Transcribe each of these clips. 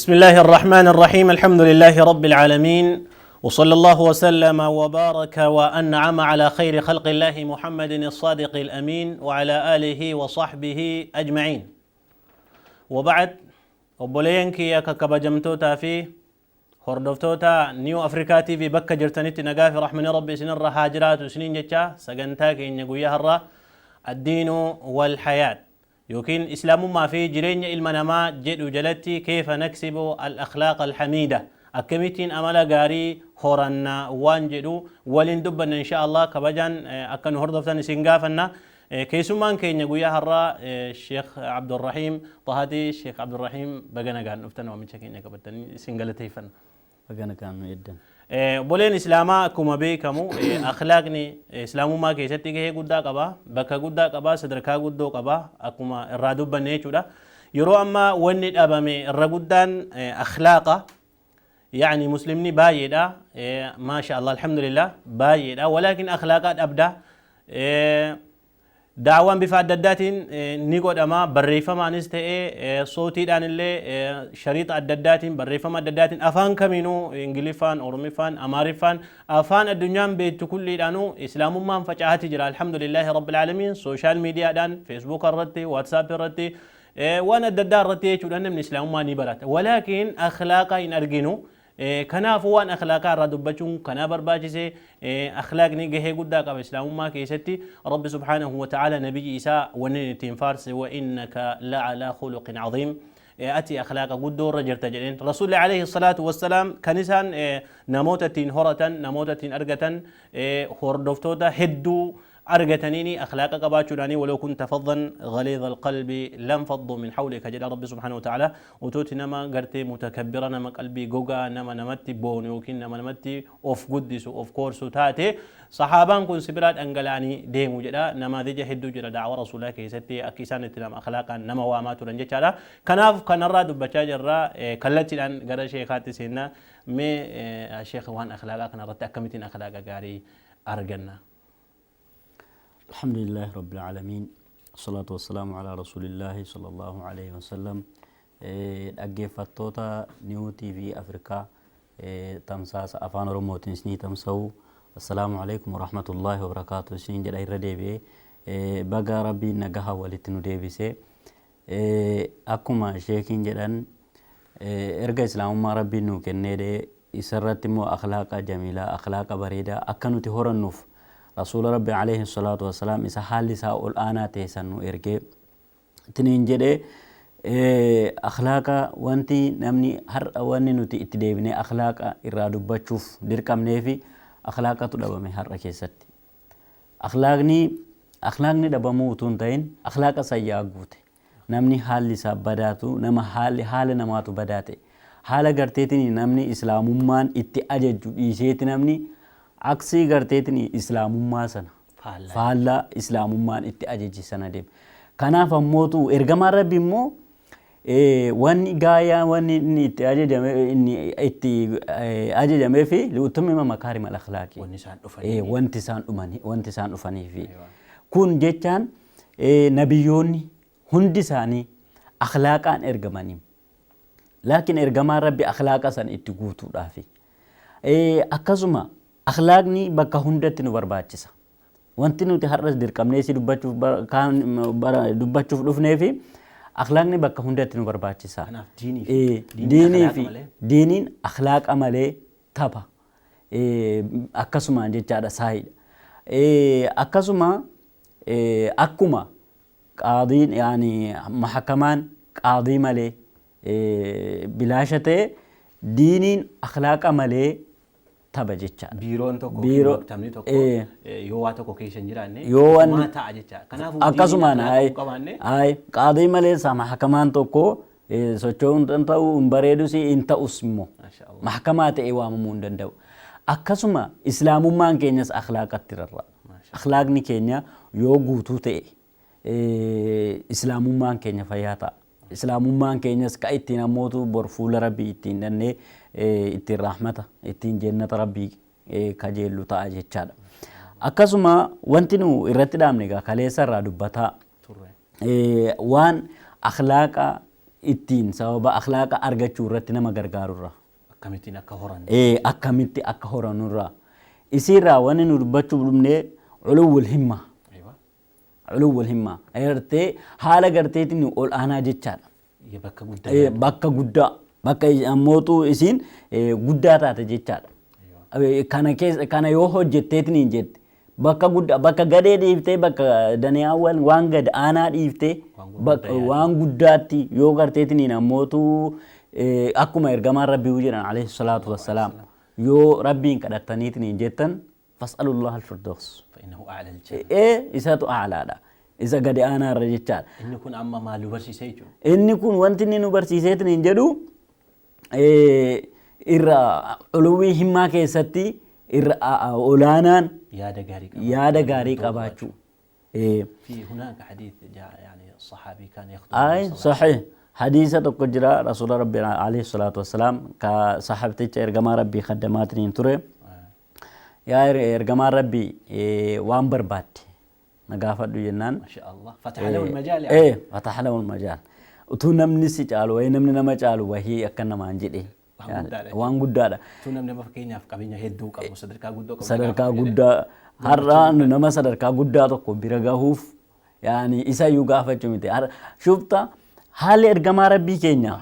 بسم الله الرحمن الرحيم، الحمد لله رب العالمين، وصلى الله وسلم وبارك وأنعم على خير خلق الله محمد الصادق الأمين وعلى آله وصحبه أجمعين، وبعد. Obboleeyyan kiyya kakkabajamtootaa fi hordoftoota New Africa TV, bakka jirtanitti nagaa fi rahmani Rabbi isinirra haa jiraatu isiniin jecha, sagantaa keenya guyyaa har'a الدين والحياة yookiin islaamummaa fi jireenya ilma namaa jedhu jalatti كيف نكسب الأخلاق الحميدة، akkamittiin amala gaarii horanna waan jedhu waliin dubbanna insha Allah. Kabajaan akka nu hordoftan isin gaafanna. Keessummaan keenya guyyaa har'aa Sheekh Abdurrahiim Xahatii. Sheekh Abdurrahiim, baga nagaan dhuftan, waamicha keenya qabattanii isin galateeffanna. Baga nagaan nu eeddan. Obboleen islaamaa, akkuma beekamu akhlaaqni islaamummaa keessatti gahee guddaa qaba, bakka guddaa qaba, sadarkaa guddoo qaba, akkuma irraa dubbanne jechuudha. Yeroo ammaa wanni dhabame irra guddaan akhlaaqa. يعني muslimni baay'eedha, maasha Allah, alhamdulillah, baay'eedha, ولكن akhlaaqa dhabda. Daawwan bifa adda addaatiin ni godhama, barreeffamaanis ta'ee, sootiidhaan illee, shariixa adda addaatiin, barreeffama adda addaatiin, afaan kamiinuu, Ingiliffaan, Oromiffaan, Amaariffaan, afaan addunyaan beektu kulliidhaanuu islaamummaan faca'aati jira, الحمد لله رب العالمين. Social mediadhaan, Facebook irratti, WhatsApp irratti, waan adda addaa irratti jechuudha, namni islaamummaa ni barata, ولكن akhlaaqa hin arginu. Kanaafuu waan akhlaaqaa irraa dubbachuun kanaa barbaachise. Akhlaaqni gahee guddaa qaba islaamummaa keessatti. Rabbi سبحانه وتعالى nabiyyi isaa wanni ittiin faarse وإنك لعلى خلق عظيم, ati akhlaaqa guddoo irra jirta jedheen. Rasuulli عليه الصلاة والسلام kan isaan namoota ittiin horatan, namoota ittiin argatan, hordoftoota hedduu argataniini akhlaaqa qabaachuudhaani. ولو كنت فظا غليظ القلب لانفضوا من حولك jedha Rabbi سبحانه وتعالى. Utuuti nama gartee mutakabbira, nama qalbii gogaa, nama namatti boonu yookiin nama namatti of guddisu, of koorsu taate, sahaabaan kun si biraa dhangala'anii deemu jedha. Namaadija hedduu jira da'awa rasuulaa keessatti akka isaan itti nama akhlaaqaan nama waamaa turan jechaadha. Kanaaf kanarraa dubbachaa jirra. Kallattiidhaan gara sheekaatti seenna. Mee sheeka, waan akhlaaqaa kanarratti akkamittiin akhlaaqa gaarii arganna? الحمد لله رب العالمين، الصلاة والسلام على رسول الله صلى الله عليه وسلم. Dhaggeeffattoota New TV Afrikaa, tamsaasa afaan Oromootiin isinii tamsa'u, السلام عليكم ورحمة الله وبركاته isiniin jedha. Irra deebi'ee baga Rabbiin nagaha walitti nu deebisee. Akkuma sheekiin jedhan, erga islaamummaa Rabbiin nuu kennee, isarratti immoo akhlaaqa jamiilaa, akhlaaqa bareedaa akka nuti horannuuf rasuula Rabbi عليه الصلاة والسلام isa haalli isaa ol aanaa ta'e san nu ergee tiniin jedhee, akhlaaqa wanti namni har'a wanni nuti itti deebinee akhlaaqa irraa dubbachuuf dirqamnee fi akhlaaqatu dhabame har'a keessatti. Akhlaaqni dhabamuu utuu hin ta'in, akhlaaqa sayyaa guute. Namni haalli isaa badaatu, nama haalli haala namaatu badaa ta'e. Haala garteetiin namni islaamummaan itti ajajju dhiiseeti, namni aksii garteetiin islaamummaa sana faallaa islaamummaan itti ajaji sana deema. Kanaaf ammootu ergamaan Rabbi immoo wanni gaayaa wanni inni itti ajajame, inni itti ajajamee fi لأتمم مكارم الأخلاق. Wanni isaan dhufanii. Wanti isaan dhumanii, wanti isaan dhufanii fi kun jechaan, nabiyyoonni hundi isaanii akhlaaqaan ergamanii. Laakiin ergamaan Rabbi akhlaaqa san itti guutuudhaafi. Akkasuma akhlaaqni bakka hundatti nu barbaachisa. Wanti nuti har'as dirqamnee si dubbachuuf dubbachuuf dhufnee fi akhlaaqni bakka hundatti nu barbaachisa. Kanaaf diinii fi diinii fi diiniin akhlaaqa malee tapha. Akkasumaan jechaadha, saayidha. Akkasuma akkuma qaadiin, yaani mahakamaan qaadii malee bilaasha ta'e, diiniin akhlaaqa malee tapha jechaadha. Biiroon tokko, Biiroo- maktabni tokko yoo waa tokko keessa hin jiraanne Yoo wanni- maa ta'a jecha. Kanaafuu akkasumaan diiniin akhlaaqa qabaanne ay qaadii malee sa mahakamaan tokko socho'uu hin danda'u, hin bareedus, hin ta'us immoo. Masha Allah. Mahakamaa ta'ee waamamuu hin danda'u. Akkasuma islaamummaan keenyas akhlaaqatti rarra'a. Akhlaaqni keenya yoo guutuu ta'e, islaamummaan keenya fayyaa ta'a. Islaamummaan keenyas ka ittiin ammootu bor fuula Rabbii ittiin dhannee, ittiin rahmata, ittiin jennata Rabbii kajeellu ta'a jechaadha. Akkasuma wanti nu irratti dhaabne egaa kaleessa irraa dubbataa turre. Waan akhlaaqa Ittiin sababa akhlaaqa argachuu irratti nama gargaarurra. Akkamittiin akka horan. Akkamitti akka horanurra. Isiirraa wanni nu dubbachuuf dhufne culuwwul himma. Culuwwul himma. Gartee haala garteetiin ol aanaa jechaadha. Bakka guddaa. Bakka guddaa. Bakka ammootu isiin guddaa taate jechaadha. Kana keessa kana yoo hojjetteetiin hin jette bakka guddaa bakka gadee dhiiftee bakka daniyaa waan gad aanaa dhiiftee waan guddaatti yoo garteetiin ammootu akkuma ergamaan rabbii jedhan alayhi salaatu wassalaam yoo rabbiin kadhattaniitiin hin jettan fas'alullah al-firdaus. فإنه أعلى الجنة. Isatu a'laadha. Isa gadi aanaarra jechaadha. Inni kun amma maal nu barsiisee jechuudha? Inni kun wanti inni nu barsiiseetiin hin jedhu irra uluwwii himmaa keessatti irra olaanaan Yaada gaarii qabaachuu. Yaada gaarii qabaachuu. في هناك حديث جاء يعني الصحابي كان يخطب. Ay sahih hadiisa tokko jira rasuula rabbi alayhi salaatu wassalaam ka sahabticha ergamaa rabbii kaddamaatiin ture. Yaa ergamaa rabbii waan barbaadde na gaafadhu jennaan. ما شاء الله فتح له المجال. Fataha lahu almajaal. Utuu namni si caalu wayii namni nama caalu wahii akka namaan jedhe. Waan guddaadha. Waan guddaadha. Utuu namni amma fakkeenyaaf qabeenya hedduu qabu sadarkaa guddaa qabu. Sadarkaa guddaa har'a nama sadarkaa guddaa tokko bira gahuuf yaani isa iyyuu gaafachuu miti. Shufta haalli ergamaa rabbii keenya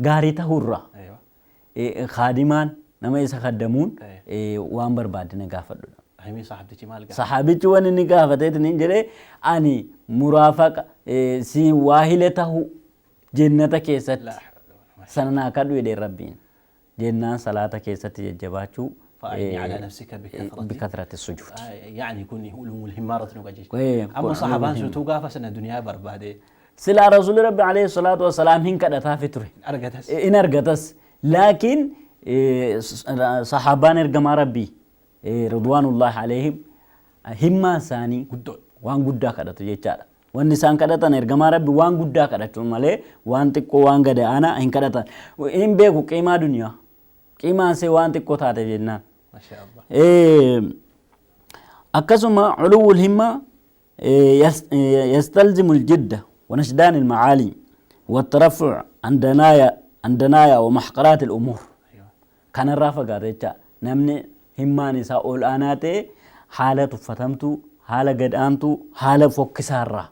gaarii ta'uurra kaadimaan nama isa kaddamuun waan barbaadde na gaafadhudha. Himii saxaabtichi maal gaafate? Saxaabichi waan inni gaafateetiin hin jedhee ani muraafaqa si waahila tahu jennata keessatti sana naa kadhu jedhee rabbiin. Jennaan salaata keessatti jajjabaachuu. فأعني على نفسك بكثرة بكثرة السجود. يعني يكون علوم الهمارة نقجج. إيه، أما صحابان سوتو قافة سنة دنيا بربادة. سلا رسول ربي عليه الصلاة والسلام هن كدتا في تره. أرقتس. إن أرقتس. لكن صحابان إرقما ربي رضوان الله عليهم همma isaanii waan guddaa kadhatu jechaadha. Wanni isaan kadhatan ergamaa rabbi waan guddaa kadhatu malee waan xiqqoo waan gad aanaa hin kadhatan. Hin beeku qiimaa duniyaa. Qiimaan see waan xiqqoo taate jennaan. ما شاء الله. Akkasuma culuwwul himma yastalzimu aljidda wa nashdaan almacaali والترفع عن دنايا عن دنايا ومحقرات الأمور. Kanarraa fagaata jecha namni himmaan isaa ol aanaa ta'e haala tuffatamtuu haala gad aantuu haala fokkisaarraa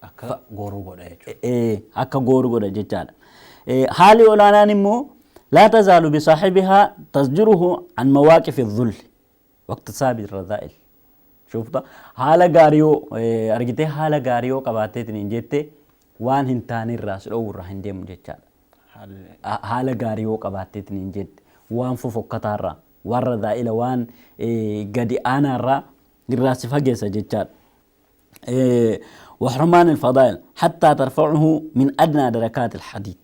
Akka gooruu godha jechuudha. Akka gooru godha jechaadha. Haalli olaanaan immoo لا تزال بصاحبها تزجره عن مواقف الذل واكتساب الرذائل. شفت حالة غاريو أرجته حالة غاريو قباتة نجته وان هنتاني الراس أو راهن ديم جتشال. حالة غاريو قباتة نجت وان فوق والرذائل وان قدي أنا الرا الراس فجس جتشال. وحرمان الفضائل حتى ترفعه من أدنى دركات الحديد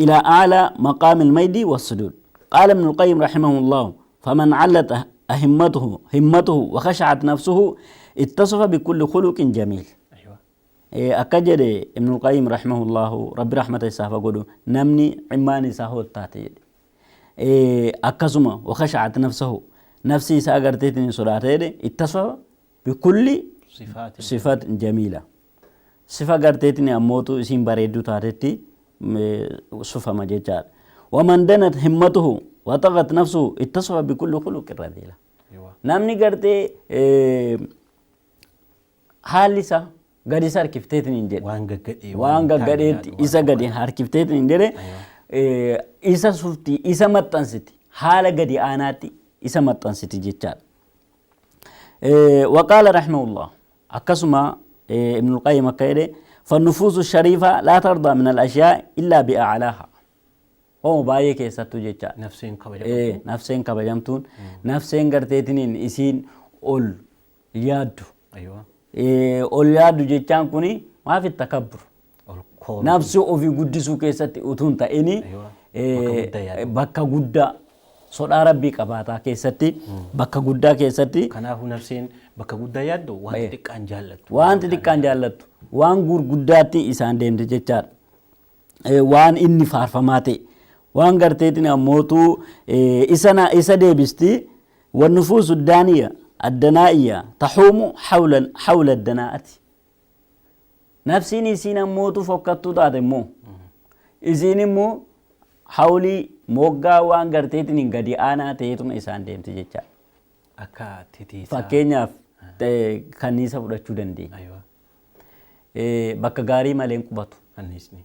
إلى أعلى مقام الميد والسدود. قال ابن القيم رحمه الله فمن علت همته وخشعت نفسه اتصف بكل خلق جميل. أكجد ابن القيم رحمه الله رب رحمة إسحاق قدو نمني عماني ساهو التاتي. أكزما وخشعت نفسه نفسي سأقرتني صلاتي اتصف بكل صفات جميلة. صفة قرتتني أموتو اسم بريدو تاتي صفة ما جيتشار. ومن دنت همته وطغت نفسه اتصف بكل خلق رذيلة. نمني قرتي حالسة قد صار كفتيتني نجد وان قديت إذا قد هار كفتيتني نجد إذا صفتي إذا متنستي حالة قد آناتي إذا متنستي جيتشار. وقال رحمه الله أكسما ابن القيم كيري فالنفوس الشريفة لا ترضى من الأشياء إلا بأعلاها. هو بايك يستو جيتشا نفسين كبجمتون نفسين كبجمتون نفسين قرتيتنين إسين أول يادو. أيوة. أول يادو جيتشان كوني ما في التكبر. نفسه في قدسو كيستي أتون تأني. أيوة. بكا قدا صدا ربي قباتا كيستي بكا قدا كيستي. كنافو نفسين بكا قدا يادو وانت تكان جالتو وانت تكان جالتو وان غور قداتي إسان ديمت جيتشار. وان إني فارفماتي وان قرتيتني أموتو إسنا إسا ديبستي. والنفوس الدانية الدنائية تحوم حول الدناءة. Nafsiin isiin ammootu fokkattuu taate immoo isiin immoo hawlii moggaa waan garteetiin gadi aanaa ta'eetuma isaan deemti jechaadha. Akka titiisaa. Fakkeenyaaf kanniisa fudhachuu dandeenya. Aywa. Bakka gaarii malee hin qubatu. Kanniisni.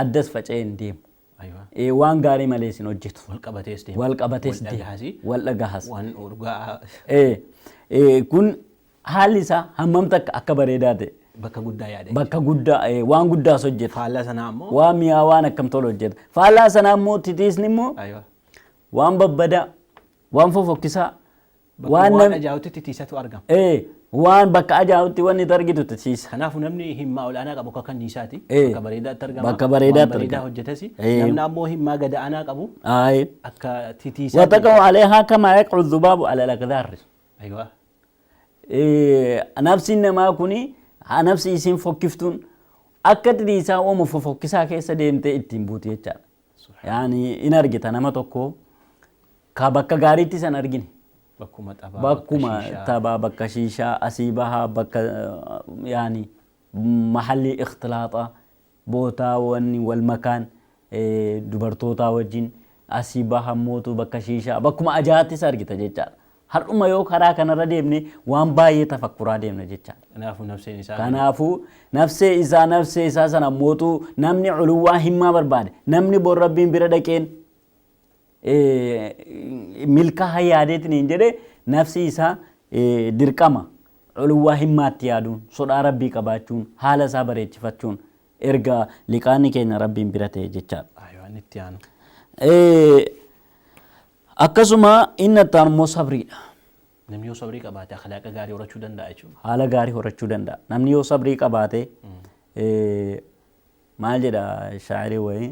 Addas faca'ee hin deemu. Aywa. Waan gaarii malee hin hojjetu. Wal qabatees deema. Wal qabatees Wal deema. dhagahasi. Wal dhagahas. Waan urgaa Kun haalli isaa hammam takka akka bareedaa ta'e. Bakka guddaa yaada. Bakka guddaa waan guddaas hojjeta. Faallaa sanaa immoo. Waan mi'aa waan akkam tolu hojjeta. Faallaa sanaa immoo titiisni immoo Aywa. waan babbadaa, waan fofokkisaa, Bakka waan waan nam- ajaa'utti titiisatu argama. Waan bakka ajaa'utti wanni itti argitu titiisa. Kanaafuu namni himmaa ol'aanaa qabu akka kanniisaati. Bakka bareedaatti argama. Bakka bareedaatti Waan bareedaa argama. hojjetas. Namni ammoo himmaa gad aanaa qabu akka titiisaati. وتقع عليها كما يقع الذباب على الأقدار. Aywa. Nafsiin namaa kuni nafsi isiin fokkiftuun akka titiisaa oomu fofokkisaa keessa deemtee ittiin buuti jechaadha. Yaani in argita nama tokko ka bakka gaariitti san argine. Bakkuma taphaa. Bakkuma bakka shiishaa. taphaa, bakka shiishaa, asii bahaa, bakka yaani mahalli ikhtilaaxaa bootaa wanni wal makaan dubartootaa wajjin asii baha mootu bakka shiishaa bakkuma ajaa'attis argita jechaadha. Har'uma yoo karaa kanarra deemne waan baay'ee tafakkuraa deemna jechaadha. Kanaafuu nafseen isaa. Kanaafuu nafsee isaa sana mootuu namni culuwwaa himmaa barbaade namni bor rabbiin bira dhaqeen milkaa yaadeetiin hin jedhe nafsi isaa dirqama culuwwaa himmaatti yaaduun sodaa rabbii qabaachuun haala isaa bareechifachuun erga liqaanni keenya rabbiin bira ta'e jechaadha. Aywa inni itti aanu. Akkasuma inni itti aanu immoo sabriidha. Namni yoo sabrii qabaate akhlaaqa gaarii horachuu danda'a jechuudha. Haala gaarii horachuu danda'a. Namni yoo sabrii qabaate maal jedha shaa'irii wayii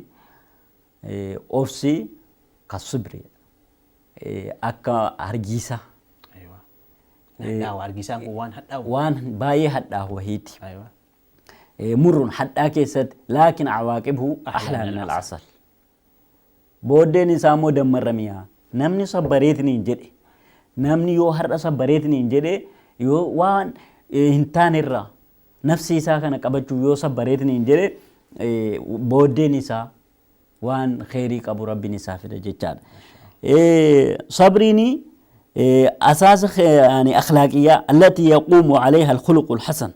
obsi ka sabri akka hargiisa. Aywa. Hadhaawa hargiisaan kun waan hadhaawu. Waan baay'ee hadhaawu wayiiti. Aywa. Murrun hadhaa keessatti laakin awaaqibuhu ahlaa min al-asal. Booddeen isaa immoo dammarra mi'aa. Namni sabbareetiin hin jedhe. Namni yoo har'a sabbareetiin hin jedhe yoo waan hin taanerraa nafsi isaa kana qabachuu yoo sabbareetiin hin jedhe booddeen isaa waan kheyrii qabu rabbiin isaa fida jechaadha. Sabriini asaasa yaani akhlaaqiyyaa allati yaquumu alayha alkhuluqu alhasan.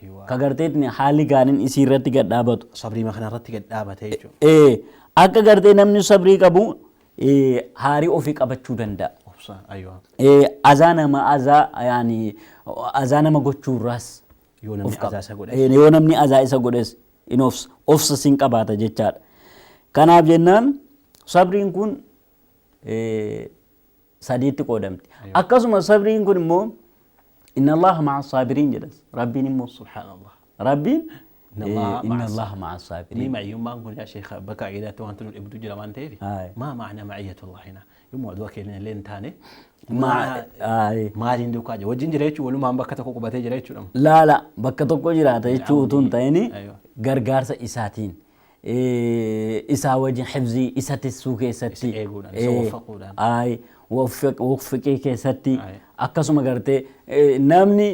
Aywa. Ka garteetiin haalli gaariin isii irratti gad dhaabatu. Sabrii kana irratti gad dhaabate jechuudha. Akka gartee namni sabrii qabu haarii ofii qabachuu danda'a. Obsa. Aywa. Azaa nama azaa yaani azaa nama gochuurraas Yoo namni of qaba. azaa isa godhes. Yoo namni azaa isa godhes in obsa siin qabaata jechaadha. Kanaaf jennaan sabriin kun sadiitti qoodamti. Akkasuma sabriin kun immoo inna Allaha ma'a saabiriin jedhas. Rabbiin immoo Subhaanallah. Rabbiin Inna Allaha inna ma'a Allaha ma'a saabiriin. Ni ma'iyyummaan kun yaa sheekh bakka aqiidaatti wanti nu dhibdu jira waan ta'eef. Maa ma'ana ma'iyyatullah hina. Yommuu aduu keenya illee hin taane. Maaliin duukaa jira? Wajjin jira jechuun walumaan bakka tokko qubatee jira jechuudha. Laala bakka tokko jiraata jechuu utuu hin ta'in Aywa. gargaarsa isaatiin isaa wajjin hifzii isa tissuu keessatti Isa eeguudhaan, isa waffaquudhaan. Waffiqee keessatti akkasuma gartee namni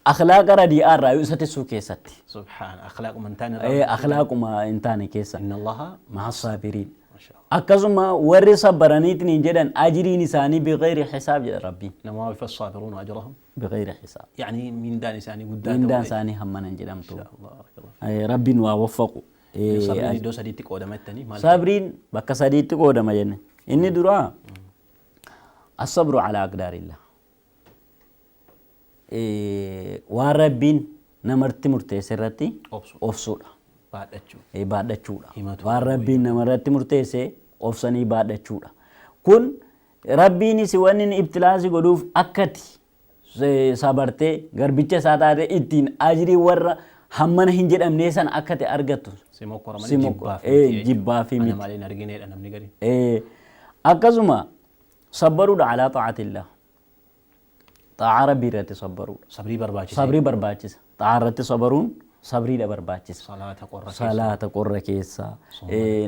akhlaaqa radii'aa irraa isa tissuu keessatti. Subhaan akhlaaquma hin taane irraa. Akhlaaquma hin taane keessa. Inna Allaha ma'a saabiriin. Masha Allah. Akkasuma warri sabbaraniitiin hin jedhan ajriin isaanii bighayri hisaab jedha Rabbiin. Nama wafa saabiruun ajrahum. Bighayri hisaab. Yaani mindaan isaanii guddaa ta'uu Mindaan ta'e. isaanii hammana hin jedhamtu. Masha Allah, barakallahu. Rabbiin waa waffaqu. Sabriin iddoo sadiitti qoodama jettanii maal? Sabriin bakka sadiitti qoodama jenne. Inni duraa as-sabru ala aqdaarillah. Waan Rabbiin namarratti murteesse irratti Obsu. obsuudha. Baadhachuu. Baadhachuudha. Himatu. Waan Rabbiin namarratti murteesse obsanii baadhachuudha. Kun Rabbiinis wanni inni ibtilaasi godhuuf akkati sabartee garbicha isaa taate ittiin ajrii warra hammana hin jedhamnee sana akkati argattu. Si mokkoramanii Si jibbaaf miti jechuudha. jibbaaf Ana miti. malee hin argineedha namni gadi. Akkasuma sabbaruudha alaa ta'atillah. Xaa'aa Rabbii irratti sabbaruudha. Sabrii barbaachisa. Sabrii barbaachisa. Xaa'aa irratti sabaruun sabriidha barbaachisa. Salaata qorra keessa. Salaata qorra keessa.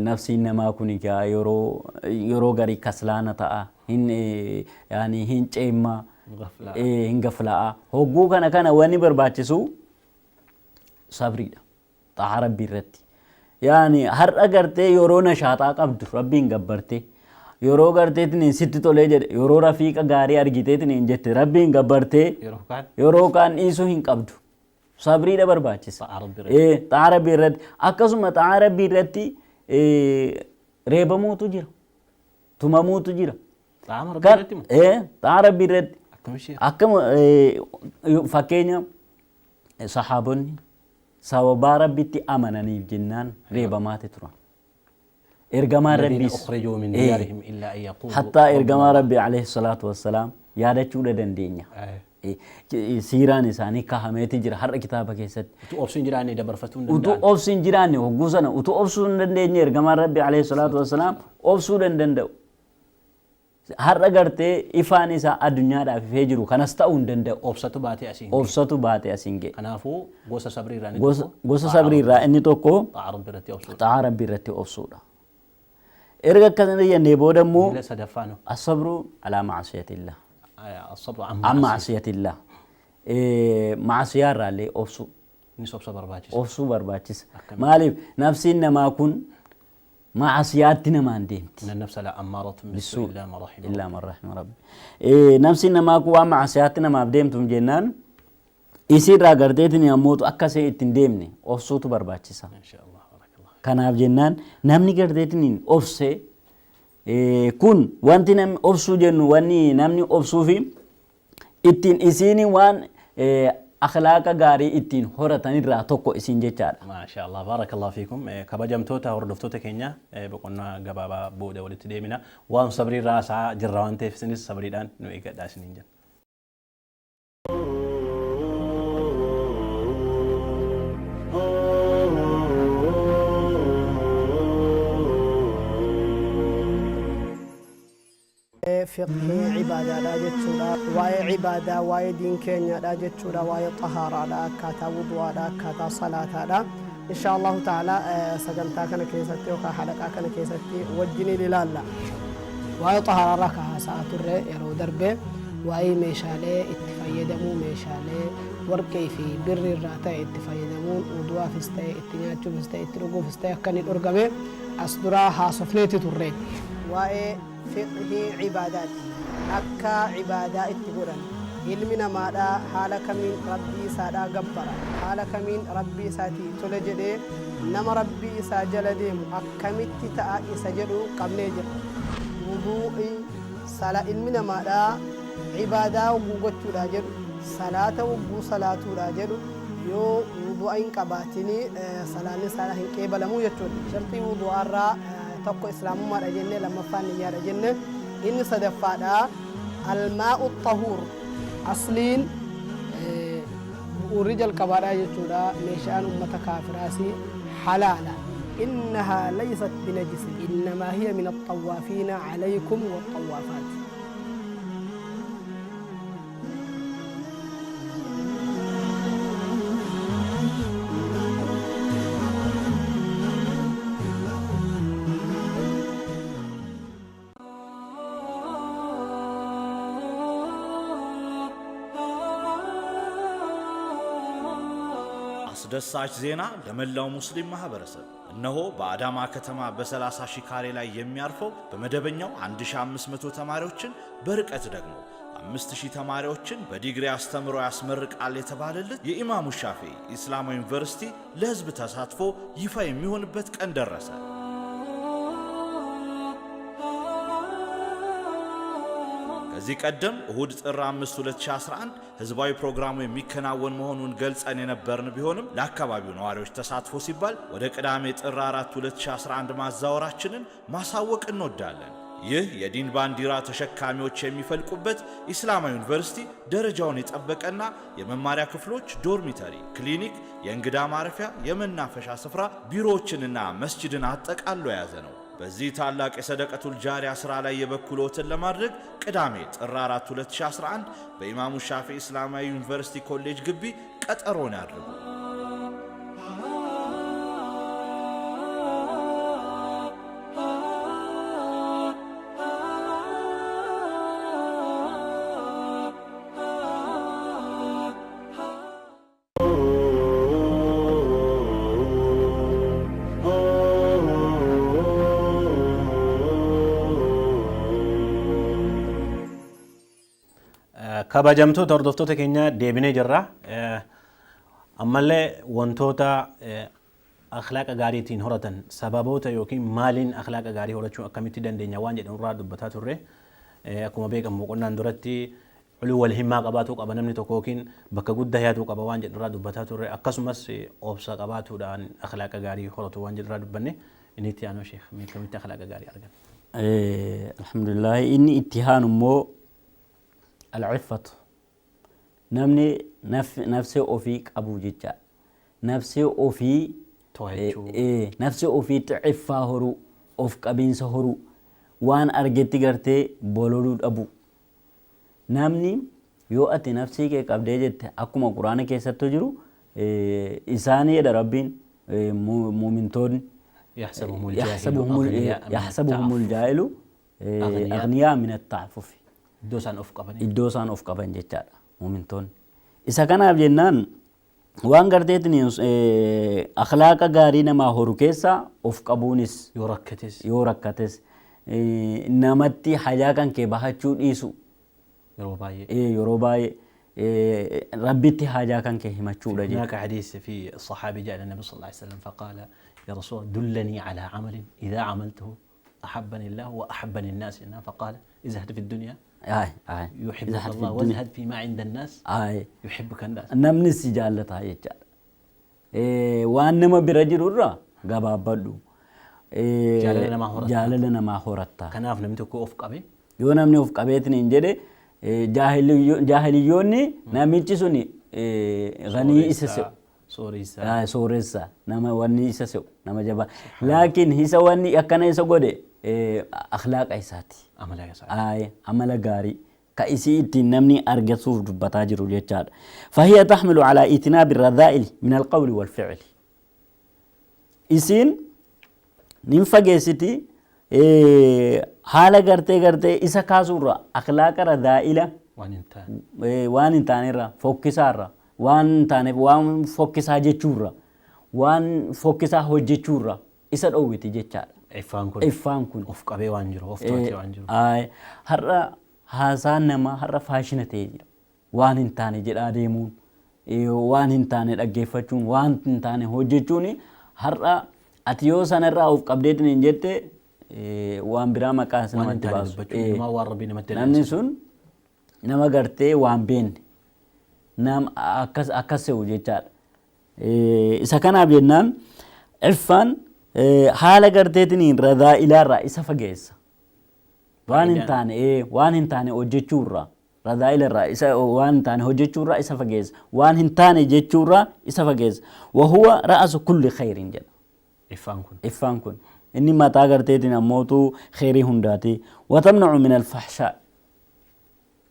Nafsiin namaa kun egaa yeroo garii kaslaana ta'a. Yaani hin ceemmaa. Gaflaa. Hin gaflaa'a. Hogguu kana kana wanni barbaachisu Sabriidha. Xaa'aa Rabbii irratti. Yaani har'a gartee yeroo nashaaxaa qabdu Rabbiin gabbartee, yeroo garteetiin sitti tolee jedhe, yeroo rafiiqa gaarii argiteetiin jette Rabbiin gabbartee, Yeroo kaan yeroo kaan dhiisuu hin qabdu. Sabriidha barbaachisa. Xaa'aa Rabbii irratti. Xaa'aa Rabbii irratti. Akkasuma xaa'aa Rabbii irratti reebamuutu jira. Tumamuutu jira. Xaa'aa Rabbii irratti moo? Xaa'aa Rabbii irratti. Akkam ishee? Akkama fakkeenya sahaabonni sababaa Rabbitti amananiif jennaan reebamaati turan. Ergamaan الذين Rabbiis أخرجوا من ديارهم إلا أن يقولوا hattaa ergamaa Rabbi alayhi salaatu wassalaam yaadachuudha dandeenya. Siiraan isaanii kahameeti jira har'a kitaaba keessatti. Utuu obsi hin jiraanne dabarfatuu hin Utuu danda'an. obsi hin jiraanne hogguu sana utuu obsuu hin dandeenye ergamaan Rabbi alayhi salaatu wassalaam obsuu hin danda'u. Har'a gartee ifaan isaa addunyaadhaaf ifee jiru kanas ta'uu hin danda'u. Obsatu baatee asiin ga'e. Obsatu baatee asiin ga'e. Kanaafuu gosa sabrii irraa inni Gosa tokko gosa sabrii irraa inni tokko xaa'aa Rabbii irratti obsuudha. Xaa'aa Rabbii irratti obsuudha. Erga akkana jennee booda immoo Miila sadaffaan asabru alaa ma'asiyatillah. Asabru An amma ma'asiyatillah. Ma'asiyaa irraallee obsuu. Innis obsa barbaachisa. Obsuu barbaachisa. Maaliif nafsiin namaa kun ma'asiyaatti namaan deemti. Inna nafsa la ammaaratun bisuu illaa man rahima. Illaa man rahima rabbi. Nafsiin namaa kun waan ma'asiyaatti namaaf deemtuuf jennaan isiirraa garteetiin ammootu akka ishee ittiin deemne obsuutu barbaachisa. Inshaallah barakallah. Kanaaf jennaan namni garteetiin obsee kun wanti namni obsuu jennu wanni namni obsuufi ittiin isiin waan akhlaaqa gaarii ittiin horatanirraa tokko isiin jechaadha. Maashaallah barakallahu fiikum. Kabajamtoota hordoftoota keenya boqonnaa gabaabaa booda walitti deemina. Waan sabriirraa haasa'aa jirra waan ta'eef isinis sabriidhaan nu eeggadhaa isiniin jenna. Fiqhii cibaadaadha jechuudha. Waa'ee cibaadaa, waa'ee diin keenyaadha jechuudha. Waa'ee xahaaraadha, akkaataa wudu'aadha, akkaataa salaataadha. Insha Allahu ta'ala sagantaa kana keessatti yookaan halaqaa kana keessatti wajjiniin ilaalla. Waa'ee xahaaraarraa ka haasa'aa turre yeroo darbe waa'ee meeshaalee itti fayyadamuu, meeshaalee warqee fi birri irraa ta'e itti fayyadamuun wudu'aafis ta'e itti nyaachuufis ta'e itti dhuguufis ta'e akka inni dhorgame as duraa haasofneeti turre. Waa'ee fiqhii cibaadaati. Akka cibaadaa itti godhan. Ilmi namaadhaa haala kamiin Rabbii isaadhaa gabbara. Haala kamiin Rabbii isaatii tole jedhee nama Rabbii isaa jala deemu akkamitti ta'a isa jedhu qabnee jira. Wuduu'i sala ilmi namaadhaa cibaadaa hogguu gochuudhaa jedhu, salaata hogguu salaatuudhaa jedhu yoo wudu'a hin qabaatini salaanni isaa hin qeebalamuu jechuudha. Sharxii wudu'aarraa tokko islaamummaadha jenne, lammaffaan niyyaadha jenne, inni sadaffaadha almaa'u xahuur. Asliin bu'uurri jalqabaadha jechuudha. Meeshaan ummata kaafiraasi halaala. Innahaa laysat binajisin innamaa hiya min axxawaafiina calaykum waxxawaafaat. አስደሳች ዜና ለመላው ሙስሊም ማህበረሰብ። እነሆ በአዳማ ከተማ በ30 ሺህ ካሬ ላይ የሚያርፈው በመደበኛው 1500 ተማሪዎችን በርቀት ደግሞ 5000 ተማሪዎችን በዲግሪ አስተምሮ ያስመርቃል የተባለለት የኢማሙ ሻፊዒ ኢስላማዊ ዩኒቨርሲቲ ለህዝብ ተሳትፎ ይፋ የሚሆንበት ቀን ደረሰ። ከዚህ ቀደም እሁድ ጥር 5 2011 ህዝባዊ ፕሮግራሙ የሚከናወን መሆኑን ገልጸን የነበርን ቢሆንም ለአካባቢው ነዋሪዎች ተሳትፎ ሲባል ወደ ቅዳሜ ጥር 4 2011 ማዛወራችንን ማሳወቅ እንወዳለን። ይህ የዲን ባንዲራ ተሸካሚዎች የሚፈልቁበት ኢስላማዊ ዩኒቨርሲቲ ደረጃውን የጠበቀና የመማሪያ ክፍሎች፣ ዶርሚተሪ፣ ክሊኒክ፣ የእንግዳ ማረፊያ፣ የመናፈሻ ስፍራ፣ ቢሮዎችንና መስጂድን አጠቃሎ የያዘ ነው። በዚህ ታላቅ የሰደቀቱል ጃሪያ ስራ ላይ የበኩልዎትን ለማድረግ ቅዳሜ ጥር 4 2011 በኢማሙ ሻፊዒ እስላማዊ ዩኒቨርሲቲ ኮሌጅ ግቢ ቀጠሮን ያድርጉ። Kabajamtoota hordoftoota keenya, deebinee jirra. Ammallee wantoota akhlaaqa gaariitiin horatan, sababoota yookiin maaliin akhlaaqa gaarii horachuu akkamitti dandeenya waan jedhamu irraa dubbataa turre. Akkuma beekamu boqonnaan duratti culuu wal himmaa qabaatuu qaba namni tokko yookiin bakka guddaa yaaduu qaba waan jedhu irraa dubbataa turre. Akkasumas obsa qabaatuudhaan akhlaaqa gaarii horatu waan jedhu irraa dubbanne. Inni itti aanu, sheekh, mee akkamitti akhlaaqa gaarii argan? Alhamdulillah, inni itti aanu immoo al-iffatu, namni nafsee ofii qabu jecha, nafsee ofii to'achuu. Nafsee ofiitti iffaa horuu, of qabiinsa horuu, waan argetti gartee bololuu dhabu. Namni yoo ati nafsii kee qabdee jette, akkuma Quraana keessattuu jiru, isaanii jedha Rabbiin, muumintoonni يحسبهم الجاهل يحسبهم أغنياء من يحسبهم التعفف. الجاهل أغنياء. أغنياء من التعفف. Iddoo isaan of qabanii. Iddoo isaan of qaban jechaadha muumintoonni. Isa kanaaf jennaan waan garteetiin akhlaaqa gaarii namaa horu keessaa of qabuunis yoo rakkates, yoo rakkates namatti hajaa kan kee bahachuu dhiisu. Yeroo baay'ee. Yeroo baay'ee Rabbitti hajaa kan kee himachuudha jechuudha. هناك حديث في الصحابي جاء إلى النبي صلى الله عليه وسلم فقال: يا رسول الله، دلني على عمل إذا عملته أحبني الله وأحبني الناس. فقال: ازهد في الدنيا Ay, ay. يحبك ازهد في الله الدنيا. وازهد فيما عند الناس Ay. يحبك الناس. Namni si jaallata jechaadha. Waan nama bira jiru irraa gabaabbadhu. Jaalala namaa horatta. Jaalala namaa horatta. Kanaaf namni tokko of qabe Yoo namni of qabeetiin hin jedhe, jaahiliyyoonni namichi suni ganii isa se'u. Sooressa. Sooressa, nama wanni isa se'u, nama jabaa. Laakiin isa wanni akkana isa godhe akhlaaqa isaati. Amala isaa. Ay, amala gaarii ka isii ittiin namni argatuuf dubbataa jiru jechaadha. فهي تحمل على اجتناب الرذائل من القول والفعل. Isiin nin fageessiti haala gartee isa kaasuurra, akhlaaqa radaa'ila waan hin taane. Waan hin taanerra, fokkisaarra, waan hin taaneef waan fokkisaa jechuurra, waan fokkisaa hojjechuurra isa dhoowwiti jechaadha. Iffaan kun. Iffaan kun. Of qabee waan jiru, of to'atee waan jiru. Ay, har'a haasaan namaa har'a faashina ta'ee jira. Waan hin taane jedhaa deemuun, waan hin taane dhaggeeffachuun, waan hin taane hojjechuun, har'a ati yoo sanarraa of qabdeetiin hin jette, waan biraa maqaa Waan hin namatti taane baasu. dubbachuun namaa waan Rabbii namatti Namni sun nama gartee waan beenne nama akkas akkas se'u jechaadha. Isa kanaaf jennaan iffaan haala garteetiin radaa'ilaarraa isa fageessa. Waan hin taane, waan hin taane hojjechuurraa, radaa'ilarraa isa, waan hin taane hojjechuurraa isa fageessa. Waan hin taane jechuurraa isa fageessa. وهو رأس كل خير jedha. Iffaan kun. Iffaan kun inni mataa garteetiin ammootu kheyrii hundaati. وتمنع من الفحشاء.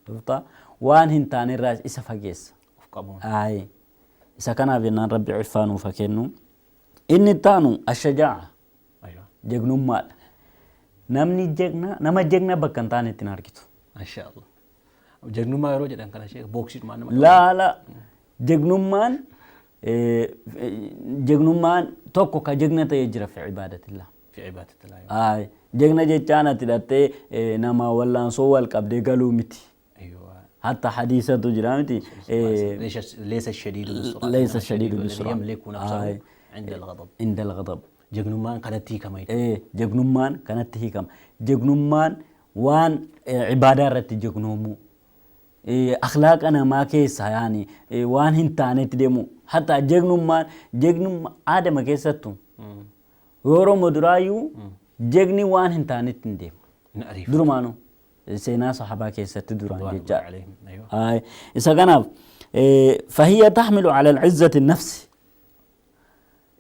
Dhufta waan hin taanerraa isa fageessa. Of qabuun. Ayi. Isa kanaaf jennaan Rabbi iffaa nuuf haa kennu. Inni itti aanu الشجاعة. Aywa. Jagnummaadha. Namni jagna, nama jagna bakka hin taane ittiin argitu. Masha Allah. Jagnummaa yeroo jedhan kana, sheekh, booksiidhumaan nama Laala, jagnummaan jagnummaan tokko ka jagna ta'ee jira في عبادة الله. في عبادة الله. Ayi. Jagna jechaan ati hidhattee nama wallaansoo wal qabdee galuu miti. Aywa. Hatta hadiisatu jira miti. ليس الشديد بالسرعة. ليس إنما الشديد الذي بالسرعة. يملك نفسه آي. عند الغضب. عند الغضب. Jagnummaan kanatti hiikama. Jagnummaan kanatti hiikama. Jagnummaan waan ibaadaa irratti jagnoomuu. Akhlaaqa namaa keessa yaani waan hin taanetti deemu. Hatta jagnummaan, jagnummaa aadama keessattu yeroo duraayyuu jagni waan hin taanetti hin deemu. Ni ariifu. Durumaanuu seenaa sahabaa keessatti duraan رضوان الله jechaadha. عليهم. أيوة. Ay, isa kanaaf فهي تحمل على العزة النفس.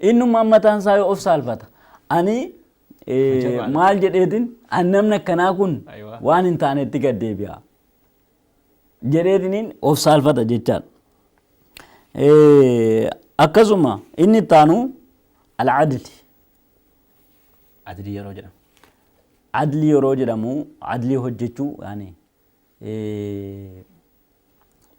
Innummaan mataan isaa yoo of saalfata. Ani Jabaadha. maal jedheetin an namni akkanaa kun Aywa. waan hin taanetti gad deebi'a jedheetiniin of saalfata jechaadha. Akkasuma inni itti aanu العدل. Adilii yeroo jedhamu. Adlii yeroo jedhamu, adlii hojjechuu, yaani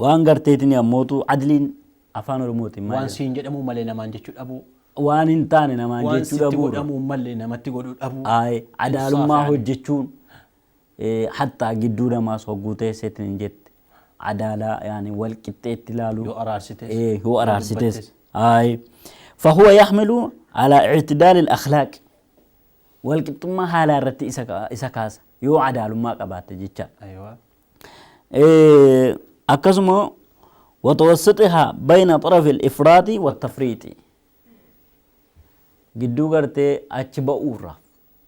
waan garteetiin ammootu adliin afaan Oromootiin maal Waan jedhama? siin jedhamuu malee namaan jechuu dhabuu. Waan hin taane namaan Waan jechuu sitti dhabuu. godhamuu malee namatti godhuu dhabuu. Ay, adaalummaa Insaaf. hojjechuun, hattaa gidduu namaas hogguu teesseetiin hin jette. Adaalaa yaani wal qixxeetti ilaaluu. Yoo araarsites. Yoo araarsites. Ay. فهو يحمل على اعتدال الأخلاق والقطمة حالا رتي إسا كاس يو عدال ما قبات جيتشا. أيوة. أكسمو وتوسطها بين طرف الإفراط والتفريط. جدو غرتي أتش بؤورة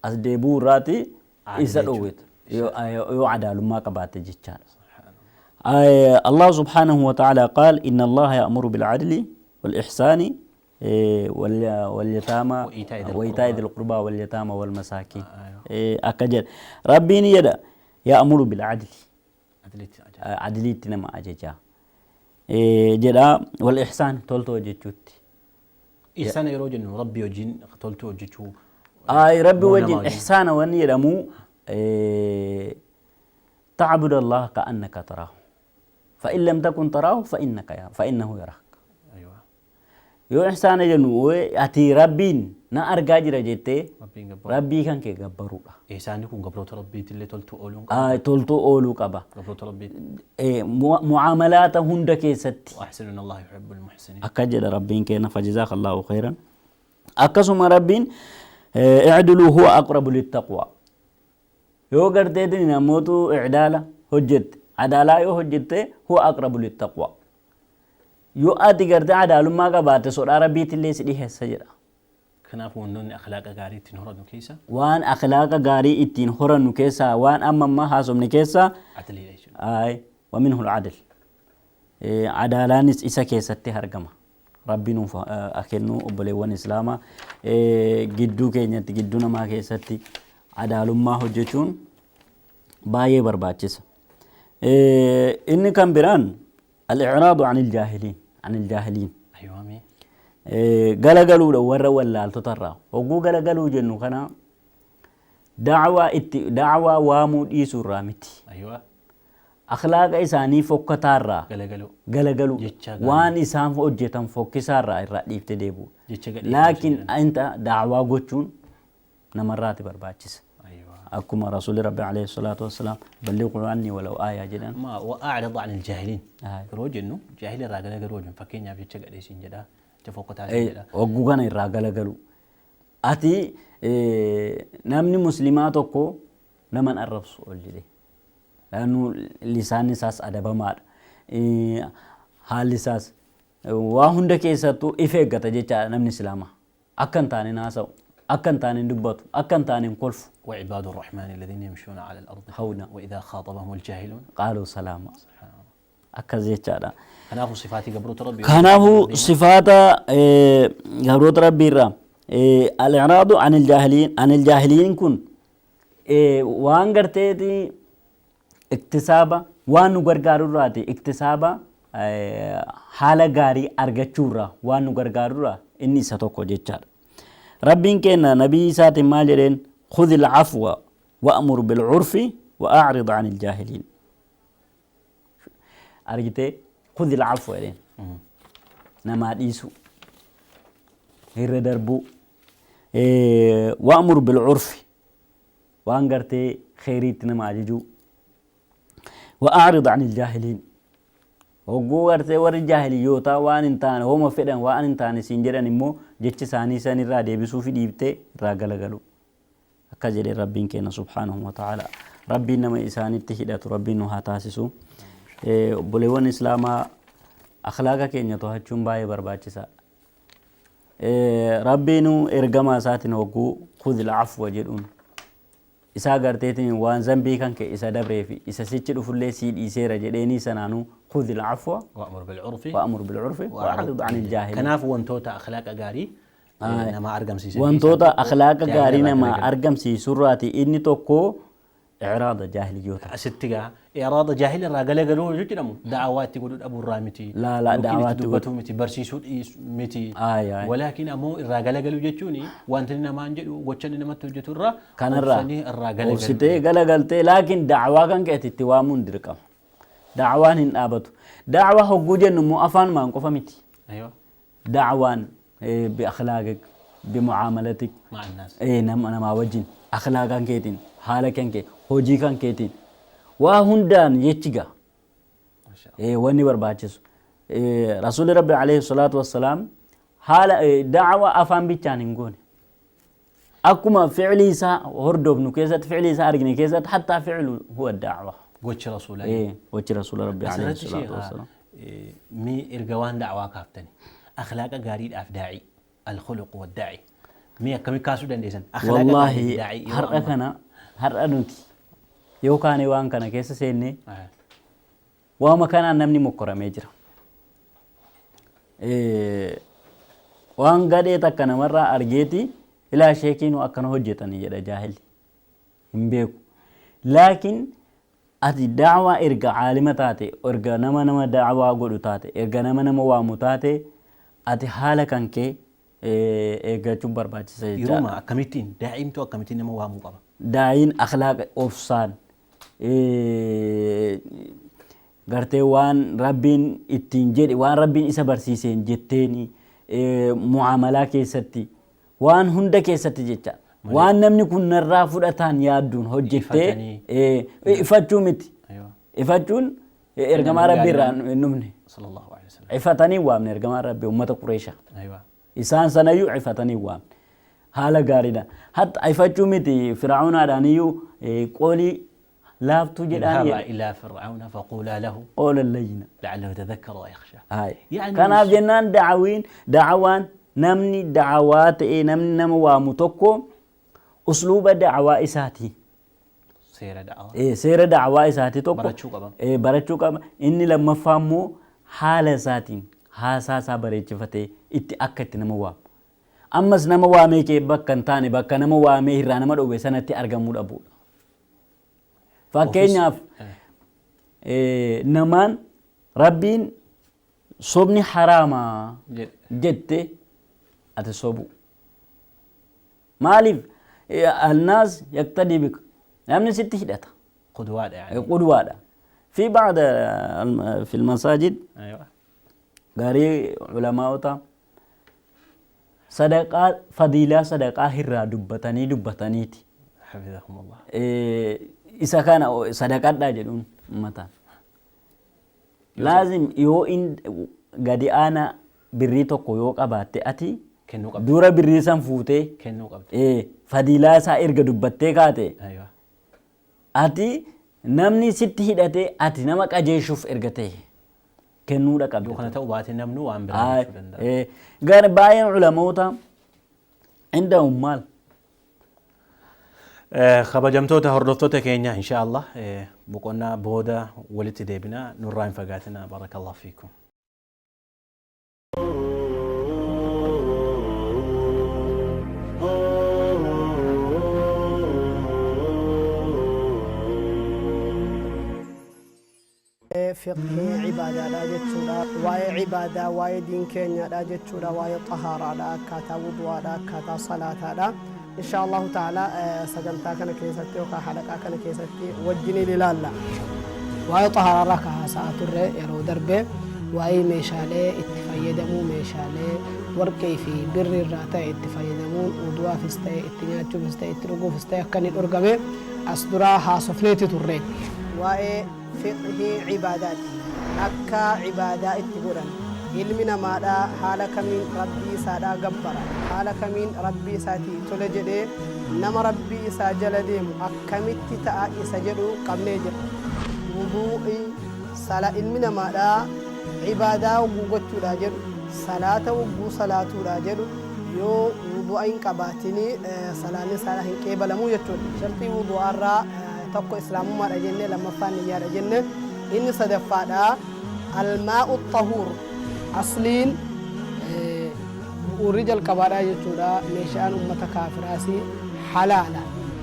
أسدي بوراتي إسا دويت يو عدال ما قبات جيتشا. الله سبحانه وتعالى قال إن الله يأمر بالعدل والإحسان واليتامى وإيتاء ذي القربى واليتامى والمساكين. أكجل ربيني يدا يأمر بالعدل عدليت نما أججا جدا والإحسان تولتو جتشوت. إحسان يروج إنه ربي وجين تولتو جتشو. أي ربي وجين إحسان وني رمو تعبد الله كأنك تراه فإن لم تكن تراه فإنك فإنه يراك. yoo ihsaana jennu ati rabbiin na argaa jira jettee rabbii kan kee gabbaruudha. Ihsaanni kun gabroota rabbiitillee toltuu ooluu qaba. Toltuu ooluu qaba. Gabroota rabbiitti. Mucaamalaata hunda keessatti. Wa ahsinu inna Allaha yuhibbul muhsiniin. Akka jedha rabbiin keenya fajazaakallaahu khayran. Akkasuma rabbiin i'diluu huwa aqrabu littaqwa. Yoo garteetiin namootu i'daala hojjette adaalaa yoo hojjette huwa aqrabu littaqwa. Yoo ati gartee adaalummaa qabaatte sodaa rabbiitillee si dhiheessa jedha. Kanaaf wantoonni akhlaaqa gaarii ittiin horannu keessa. Waan akhlaaqa gaarii ittiin horannu keessa waan amma ammaa haasofne keessa. Adliidha jechuudha. Ayi wa minhu al-adl. Adaalaanis isa keessatti argama. Rabbi nuuf kennu obboleewwan Islaamaa gidduu keenyatti gidduu namaa keessatti adaalummaa hojjechuun baay'ee barbaachisa. Inni kan biraan al-i'raadu anil jaahiliin. عن الجاهلين. أيوة مي. غلغلوا ورا واللالتو ترى وغو غلغلوا جنو كنا دعوة دعوة وامو ديسو رامتي. أيوة. أخلاق إساني فوكتارا. غلغلوا. غلغلوا. وان إسان فوجتن فوكسارا الرأيف تديبو. لكن أنت دعوة غوتشون نمرات برباتشس. أكما رسول ربي عليه الصلاة والسلام بلغوا عني ولو آية جدا. ما وأعرض عن الجاهلين. روج إنه جاهل الراجل روج فكين يا بيتشك ليش جدا تفوق تعالى جدا. وجوجان الراجل قالوا أتي نمني مسلمات أكو نمن الرب سؤال جدي لأنه لسان ساس أدب مار حال ساس وهند كيساتو إفقت جت نمني سلامة أكن تاني ناسو أكن تاني دبط أكن تاني كلف. وعباد الرحمن الذين يمشون على الأرض هونا وإذا خاطبهم الجاهلون قالوا سلاما. أكزيت هذا. كناه صفات جبروت ربي. كناه صفات جبروت ربي را. الإعراض عن الجاهلين عن الجاهلين كن وان قرتي اكتسابا وان غرغارو راتي اكتسابا حالة غاري أرجعورا وان غرغارورا إني ستوكو جتشار. ربين كنا نبي سات ماجرين خذ العفو وأمر بالعرف وأعرض عن الجاهلين. أرجتي خذ العفو يعني نما ديسو هير دربو وأمر بالعرف وأنقرتي خيريت نما جيجو وأعرض عن الجاهلين. وقوغرتي ور الجاهليوتا وان انتان هما فدان وان انتان سينجران immoo jechi isaanii san irraa deebisuu fi dhiibtee irraa galagalu akka jedhe rabbiin keenya subhaanahu wa ta'ala. Rabbiin nama isaanitti hidhatu rabbiin nu haa taasisu. Obboleewwan islaamaa akhlaaqa keenya to'achuun baay'ee barbaachisaa. Rabbiin ergamaa isaatiin hogguu khudhil afwa jedhuun isaa garteetiin waan zambii kan ka'e isa dabree fi isa sichi dhufullee sii dhiiseera jedheenii sanaanuu خذ العفو وأمر بالعرف وأمر بالعرف وأعرض عن الجاهلين. كناف وانتوتا أخلاق غاري نما أرقم سيسي وانتوتا أخلاق غاري نما أرقم سيسراتي إني توكو إعراض جاهليوتا ستجا إعراض جاهل الرجال قالوا جدنا دعوات يقولون أبو الرامتي لا لا دعوات دبتهم متي برسيسو متي آي. ولكن أمو الرجال قالوا جتوني وأنتنا ما نجد وجتنا ما تجتوا الرا كان الرا الرجال ستة قال قالت لكن دعوة كان كأتي توامون دركم دعوان إن أبتو دعوة هو جوجن مو أفان ما نقف متي. أيوة دعوان بأخلاقك بمعاملتك مع الناس نما ما وجين أخلاقك كيتين حالك كي hojii kan keetiin waa hundaan jechiga Wanni barbaachisu. Rasuulli Rabbi alayhi salaatu wassalaam haala da'awaa afaan bichaan hin goone. Akkuma ficilii isaa hordofnu keessatti ficilii isaa argine keessatti hattaa ficilu huwa da'awaa. Gochi rasuulaa. Gochi rasuula Rabbi alayhi Asirratti salaatu sheekha wassalaam. Mee erga waan da'awaa kaaftani akhlaaqa gaariidhaaf daa'ii alkhuluq waddaa'i mee akkami kaasuu dandeessan akhlaaqa gaariif Wallaahi daa'ii yeroo har'a ammaa. kana har'a nuti yoo kaane waan kana keessa seenne waama kanaan namni mokkoramee jira. Waan gadhee takka namarraa argeeti ilaa sheekiinuu akkana hojjetanii jedha jaahilli. Hin beeku. Laakiin ati da'waa erga caalima taate, erga nama nama da'waa godhu taate, erga nama nama waamu taate, ati haala kan kee eeggachuun barbaachisa jechaadha. Yeruma akkamittiin daa'imtuu akkamittiin nama waamuu qaba? Daa'iin akhlaaqa obsaan gartee waan Rabbiin ittiin jedhe waan Rabbiin isa barsiiseen jetteeni mu'aamalaa keessatti waan hunda keessatti jecha waan namni kun narraa fudhataan yaadduun hojjettee Ifatanii. Ifachuu miti. Aywa. Ifachuun ergamaa Rabbii irraa hin dhufne. Sallallahu alaihi wasallam. Ifatanii waamne ergamaa Rabbii uummata Qureeshaa. Aywa. Isaan sanayyuu ifatanii waamne. Haala gaariidha. Hatta ifachuu miti Fir'aunaadhaan iyyuu qoolii laaftuu jedhaan اذهبا إلى فرعون فقولا له qoolan layyina. لعله يتذكر ويخشى. Hayi. يعني Kanaaf jennaan da'awiin da'awaan namni da'awaa ta'e namni nama waamu tokko usluuba da'awaa isaati. Seera da'awaa. Seera da'awaa isaati tokko Barachuu qaba. Barachuu qaba. Inni lammaffaa immoo haala isaatiin haasaa isaa bareechifatee itti akka itti nama waamu. Ammas nama waamee kee bakka hin taane bakka nama waamee irraa nama dhowwe sanatti argamuu dhabuudha. Fakkeenyaaf namaan Rabbiin sobni haraamaa Jedhe. jette ati sobu. Maaliif alnaas yaqtadii bika namni sitti hidhata. Qudwaadha yaani. Qudwaadha. Fi ba'da fi masaajid Aywa. gaarii ulamaa'ota sadaqaa fadiilaa sadaqaa irraa dubbatanii dubbataniiti. حفظكم الله. Isa kana sadaqadhaa jedhuun uummataan. Laazim yoo in gadi aana birrii tokko yoo qabaatte ati Kennuu qabda. dura birrii san fuutee Kennuu qabda. Fadiilaa isaa erga dubbattee kaate Aywa. ati namni sitti hidhatee ati nama qajeeshuuf erga ta'e kennuudha qabda. Yoo kana ta'uu baate namni waan biraa jechuu danda'a. Gara baay'een ulamoota indahum maal? Kabajamtoota hordoftoota keenya insha Allah boqonnaa booda walitti deebina nurraa hin fagaatina barakallahu fiikum. Fiqhii cibaadaadha jechuudha. Waa'ee cibaadaa, waa'ee diin keenyaadha jechuudha. Waa'ee xahaaraadha, akkaataa wudu'aadha, akkaataa salaataadha. Insha Allahu ta'ala sagantaa kana keessatti yookaan halaqaa kana keessatti wajjiniin ilaalla. Waa'ee xahaaraarraa kan haasa'aa turre yeroo darbe waa'ee meeshaalee itti fayyadamuu meeshaalee warqee fi birri irraa ta'e itti fayyadamuun wudu'aafis ta'e itti nyaachuufis ta'e itti dhuguufis ta'e akka inni dhorgame as duraa haasofneeti turre. Waa'ee fiqhii cibaadaati. Akka cibaadaa itti godhan. Ilmi namaadhaa haala kamiin rabbii isaadhaa gabbara. Haala kamiin rabbii isaatii tole jedhee nama rabbii isaa jala deemu akkamitti ta'a isa jedhu qabnee jira. Wuduu'i sala ilmi namaadhaa cibaadaa wogguu gochuudhaa jedhu salaata wogguu salaatuudhaa jedhu yoo wudu'a hin qabaatini salaanni isaa hin qeebalamuu jechuudha. Sharxii wudu'aarraa tokko islaamummaadha jenne lammaffaan niyyaadha jenne inni sadaffaadha almaa'u xahuur asliin bu'uurri jalqabaadha jechuudha meeshaan ummata kaafiraasi halaala.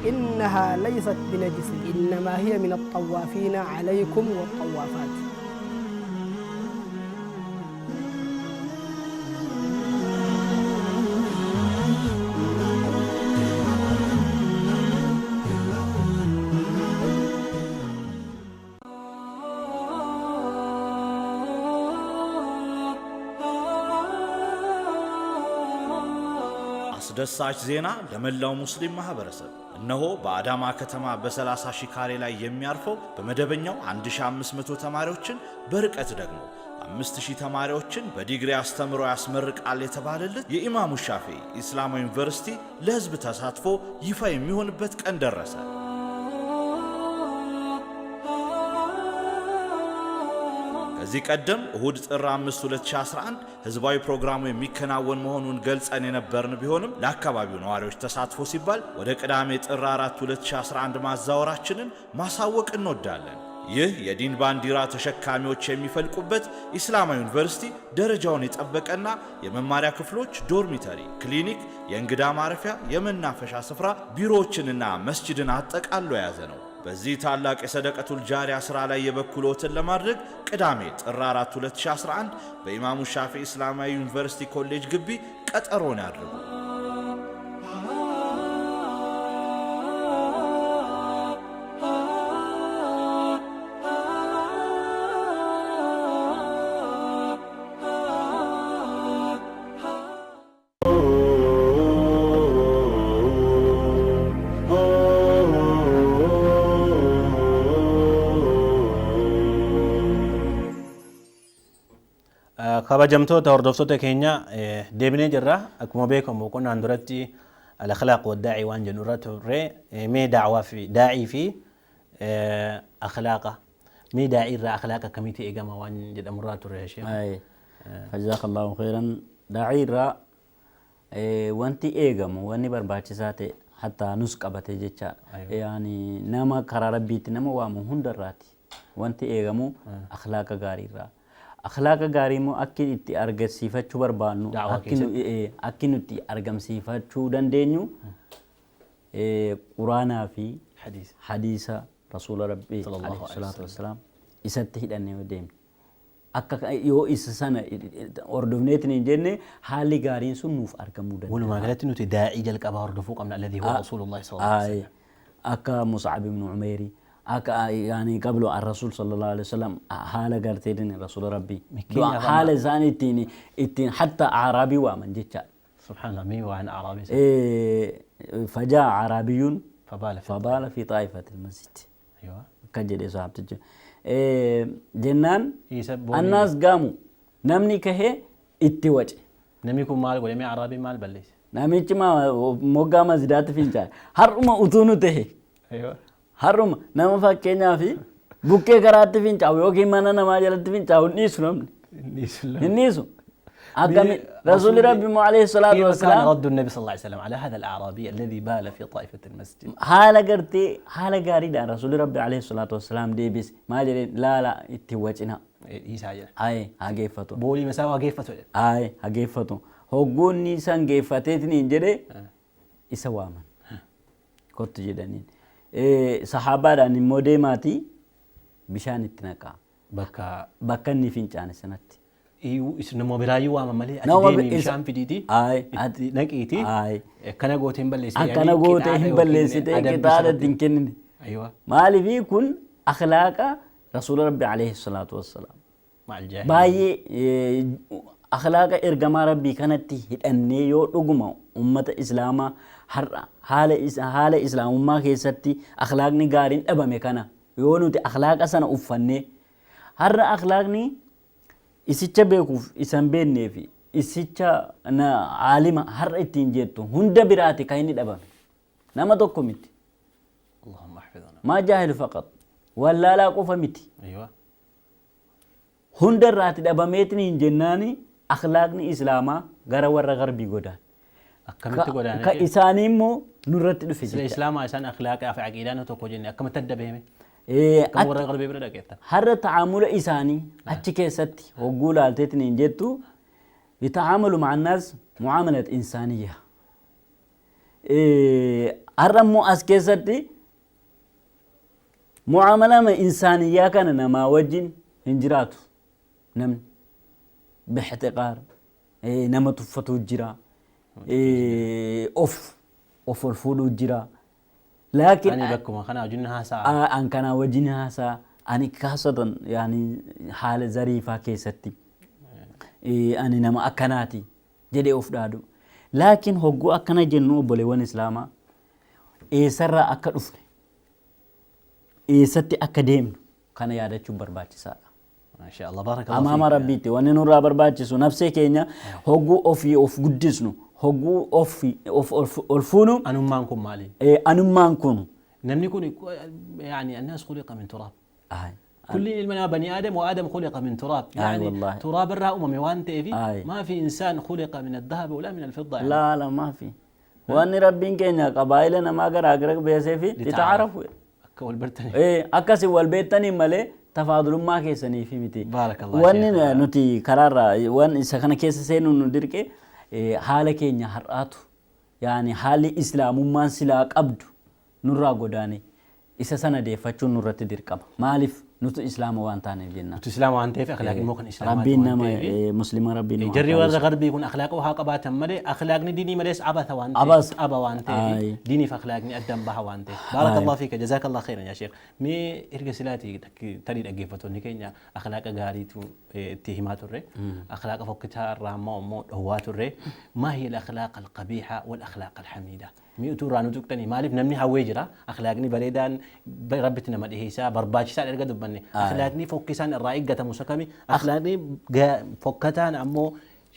إنها ليست بنجس إنما هي من الطوافين عليكم والطوافات. አስደሳች ዜና ለመላው ሙስሊም ማህበረሰብ። እነሆ በአዳማ ከተማ በ30 ሺህ ካሬ ላይ የሚያርፈው በመደበኛው 1500 ተማሪዎችን በርቀት ደግሞ 5000 ተማሪዎችን በዲግሪ አስተምሮ ያስመርቃል የተባለለት የኢማሙ ሻፊዒ ኢስላማዊ ዩኒቨርሲቲ ለሕዝብ ተሳትፎ ይፋ የሚሆንበት ቀን ደረሰ። ከዚህ ቀደም እሁድ ጥር 5 2011 ህዝባዊ ፕሮግራሙ የሚከናወን መሆኑን ገልጸን የነበርን ቢሆንም ለአካባቢው ነዋሪዎች ተሳትፎ ሲባል ወደ ቅዳሜ ጥር 4 2011 ማዛወራችንን ማሳወቅ እንወዳለን። ይህ የዲን ባንዲራ ተሸካሚዎች የሚፈልቁበት ኢስላማዊ ዩኒቨርሲቲ ደረጃውን የጠበቀና የመማሪያ ክፍሎች፣ dormitory፣ ክሊኒክ፣ የእንግዳ ማረፊያ፣ የመናፈሻ ስፍራ፣ ቢሮዎችንና መስጂድን አጠቃሎ የያዘ ነው። በዚህ ታላቅ የሰደቀቱል ጃሪያ ሥራ ላይ የበኩልዎትን ለማድረግ ቅዳሜ ጥር 4 2011 በኢማሙ ሻፊዒ እስላማዊ ዩኒቨርሲቲ ኮሌጅ ግቢ ቀጠሮን ያድርጉ። Kabajamtoota hordoftoota keenya, deebinee jirra. Akkuma beekamu boqonnaan duratti al-akhlaaq wa daa'ii waan jennu irra turre. Mee daawaa fi daa'ii fi akhlaaqa, mee daa'ii irraa akhlaaqa akkamitti eegama waan jedhamu irraa turre, sheekh. جزاك الله خيرا. Daa'ii irraa wanti eegamu, wanni barbaachisaa ta'e, hatta nus qabate jechaadha. Yani nama karaa Rabbiitti nama waamu hundarraati wanti eegamu akhlaaqa gaarii irraa. Akhlaaqa gaarii immoo akki itti argamsiifachuu barbaannu, Da'waa akki nuti argamsiifachuu dandeenyu Quraanaa fi hadiisa, hadiisa Rasuula Rabbii صلى الله عليه عليه الصلاة والسلام isatti hidhannee yoo deemne, akka yoo isa sana hordofneetiin hin jenne, haalli gaariin sun nuuf argamuu danda'a. Walumaa galatti nuti daa'ii jalqabaa hordofuu qabna, الذي هو رسول الله صلى الله عليه وسلم. Akka Mus'ab ibn Umeeri, akka yani qablu الرسول صلى الله عليه وسلم, haala garteetiin Rasuula Rabbii Mikkeenyaaf haala isaan ittiin hatta Araabii waaman jecha. سبحان الله, mee waan Araabii sana. فجاء أعرابي فبال في فبال في طائفة المسجد. Akka jedhe sahabtichi jennaan Isa boolii الناس قاموا, namni kahee itti wace. Namni kun maal godhe? Mee Araabii maal balleesse? Namichi moggaa masjidaatti fincaa'e. Har'uma utuu nu tahe, har'uma nama fakkeenyaa fi bukkee karaatti fincaa'u yookiin mana namaa jalatti fincaa'u hin dhiisu namni, hin dhiisu. Akkami Rasuulli Rabbi immoo عليه الصلاة كيف كان والسلام رد النبي صلى الله عليه وسلم على هذا الأعرابي الذي بال في طائفة المسجد؟ Haala gartee haala gaariidhaan Rasuulli Rabbi عليه الصلاة والسلام deebise. Maal jedheen? Laala, itti wacina. Isaa jedha. Aye, haa geeffatu. Boolii masaa waa geeffatu jedha. Aye, haa geeffatu. Hoggoonni isaan geeffateetiin hin jedhe, isa waaman, kottu jedhaniin. Sahaabaadhaan immoo deemaatii bishaan itti naqaa Bakka bakka inni fincaane sanatti. Nama biraayyuu waama malee ati Nama deemii bishaan fidiitii Aye, itti naqiitii Aye. akkana gootee hin balleessite. Akkana gootee hin balleessite, qixaadha itti hin kennine. Maaliifii kun akhlaaqa Rasuula Rabbi عليه الصلاة والسلام. مع الجاهل. Baay'ee akhlaaqa ergamaa Rabbii kanatti hidhannee yoo dhuguma ummata Islaamaa har'a haala Islaamummaa keessatti akhlaaqni gaariin dhabame kana yoo nuti akhlaaqa sana uffannee, har'a akhlaaqni isicha beekuuf isan beennee fi isicha na aalima har'a ittiin jettu hunda biraati kan inni dhabame, nama tokko miti. اللهم احفظنا. ما جاهل فقط, wallaalaa qofa miti. Hunda irraati dhabameetiin hin jennaani akhlaaqni Islaamaa gara warra garbii godaan. Akkamitti godaane? Ka isaanii immoo nurratti dhufe Sila jecha. Islaamaa isaan akhlaaqaa fi aqiidaan tokko jenne, akkamitti adda beeme? Akkam warra garbii bira dhaqeetta? Har'a ta'aamula isaanii achi keessatti hogguu laalteetiin hin jettu, يتعاملوا مع الناس معاملة إنسانية. Har'a immoo as keessatti mu'aamalama insaaniyyaa kana namaa wajjin hin jiraatu namni, باحتقار nama tuffatu jira, of ol fuudhuu jira, laakiin Ani bakkuma kana wajjin haasa'a. An kanaa wajjin haasaa, ani kaasatan, yani haala zariifaa keessatti ani nama akkanaati jedhee of dhaadu. Laakiin hogguu akkana jennu, obboleewwan Islaamaa, Eessarraa akka dhufne, eessatti akka deemnu kana yaadachuun barbaachisaadha. Maashaa Allah, baarakallahu Amaama fiik. Rabbiitti wanni nurraa barbaachisu nafsee keenya hogguu ofii of guddisnu, hogguu ofii of ol fuunu. Anummaan kun maali? Anummaan kun. Namni kun yaani annaas khuliqa min turaab. Kulli ilma namaa bani Aadam wa Aadam khuliqa min turaab. Yaani turaaba irraa uumame waan ta'eef maa fi insaan khuliqa min ad-dahab wala min al-fidda. Laa laa maa fi. Wanni Rabbiin keenya qabaa'ila namaa garaa gara beeseefi litaarafu. Akka wal bartanii. Akkasi wal beektanii malee tafaadulummaa keessaniifi miti. Baarakallah Wanni sheekh. Nuti karaarraa waan isa kana keessa seenuun nu dirqe haala keenya har'aatu yaani haalli islaamummaan silaa qabdu nurraa godaane isa sana deeffachuun nurratti dirqama. Maaliif nutu islaama waan taaneef jennaan. Nuti islaama waan ta'eef akhlaaqni immoo kan islaamaati Rabbiin waan nama ta'eef. Muslima Rabbiin nu haa Jarri warra taasisu. garbii kun akhlaaqa haa qabaatan malee akhlaaqni diinii malees abatha waan ta'eef Abas. xaba waan ta'eef diiniif akhlaaqni addan baha waan ta'eef. Baarakallahu fiika jazaakallahu khairan yaa sheekh. Mee erga silaati tarii dhaggeeffattoonni keenya akhlaaqa gaariitu itti himaa turre akhlaaqa fokkitaa irraa immoo dhowwaa turre maa hiya al-akhlaaq al-qabiiha wal akhlaaq al-hamiida. Mee utuu irraa nu tuqxanii maaliif namni hawwee jira akhlaaqni bareedaan Rabbitti nama dhiheessaa barbaachisaadha erga dubbanne akhlaaqni fokkisaan irraa eeggatamu isa kami akhlaaqni fokkataan ammoo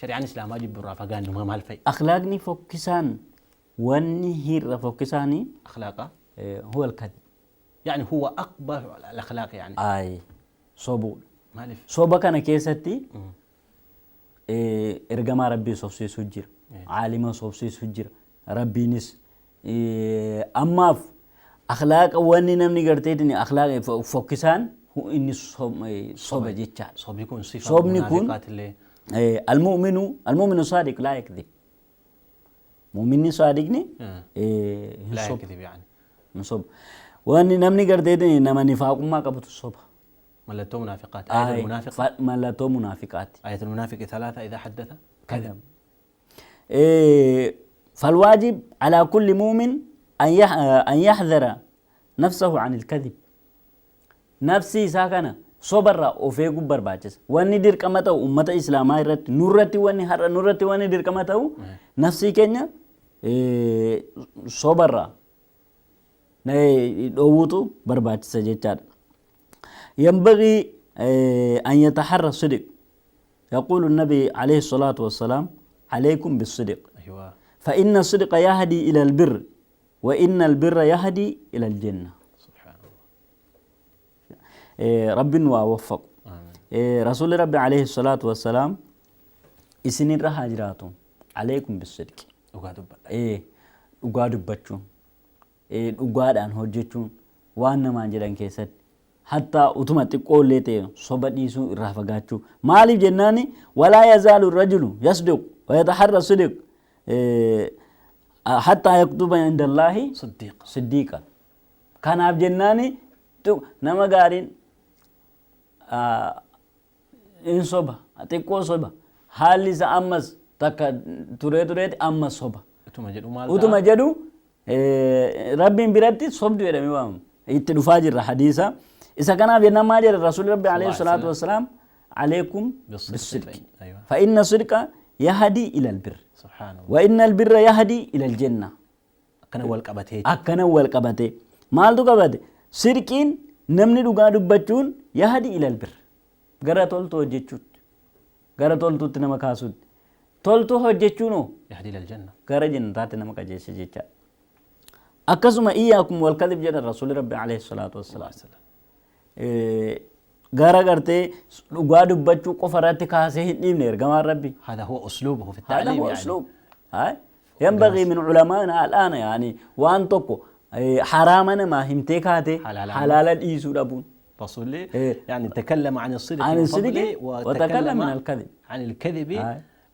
shari'aan islaamaa jibbu irraa fagaannu maal fa'i? Akhlaaqni fokkisaan wanni hirra fokkisaanii Akhlaaqa huwa al-kadhib. Yaani huwa aqbahu al-akhlaaq yaani. Ayi sobuudha. Maaliif? Soba kana keessatti ergamaa Rabbii sobsiisuu jira. Aalima sobsiisuu jira. Rabbiinis ammaaf akhlaaqa wanni namni garteetiin akhlaaqa fokkisaan inni soba jechaadha. Sobni kun sifa Sobni kun munaafiqaatillee. Almu'minu saadiq laa yakdhib. Mu'minni saadiqni hin Laa sobu. yakdhib yaani. Hin sobu. Wanni namni garteetiin nama nifaaqummaa qabutu soba. Mallattoo munaafiqaati. Ayatul munaafiq. Mallattoo munaafiqaati. Ayatul munaafiqi thalaatha idhaa haddatha kadhab. فالواجب على كل مؤمن أن يحذر نفسه عن الكذب. نفسي ساكنة صبر أوفيق برباجس. واني دير كما تاو أمة إسلام رت نورتي واني هر نورتي واني دير كما تاو نفسي كنيا صبر دووتو برباجس جتار. ينبغي أن يتحرى الصدق. يقول النبي عليه الصلاة والسلام عليكم بالصدق. فإن الصدق يهدي إلى البر وإن البر يهدي إلى الجنة. سبحان الله. رب ووفق. رسول ربي عليه الصلاة والسلام إسنين رها جراتهم عليكم بالصدق. dhugaa dubbachuun. Dhugaadhaan hojjechuun waan namaan jedhan keessatti hattaa utuma xiqqoollee ta'e soba dhiisuu irraa fagaachuu. Maaliif jennaani walaa yazaalu rajulu yasduq wa yataharra sidq hattaa yaktuba inda Allaahi Siddiiqa. siddiiqa. Kanaaf jennaani nama gaariin in soba xiqqoo soba haalli isa ammas takka turee tureeti ammas soba. Utuma jedhu maal Utuma ta'a? jedhu Rabbiin biratti sobdu jedhamee waamama. Itti dhufaa jirra hadiisa. Isa kanaaf jennaan maal jedha Rasuulli Rabbi alayhi salaatu wassalaam alaykum Bis-sidqi. bis-sidqi. Fa inna sidqa yahdi ila al-birr. Subhaanallah. Wa inna al-birra yahdi ila al-janna. Akkana wal qabatee. Akkana wal qabatee. Maaltu qabate? Sidqiin namni dhugaa dubbachuun yahdi ila al-birr. Gara toltu hojjechuutti. Gara toltuutti nama kaasuutti. Toltu hojjechuun Yahdi ila al-janna. Gara jannataatti nama qajeelcha jechaadha. Akkasuma iyyaakum wal kadhib jedha Rasuulli Rabbi alayhi salaatu wassalaam. Gara gartee dhugaa dubbachuu qofa irratti kaasee hin dhiibne ergamaan Rabbi. هذا هو أسلوبه في هذا التعليم هو يعني. أسلوب. هاي. ينبغي من علمائنا الآن يعني وأن تكو حرامنا ما همتي كاتي حلالا. حلالا إيسو ربون. رسول يعني تكلم عن الصدق عن الصدق وفضله وتكلم وتكلم عن الكذب. عن الكذب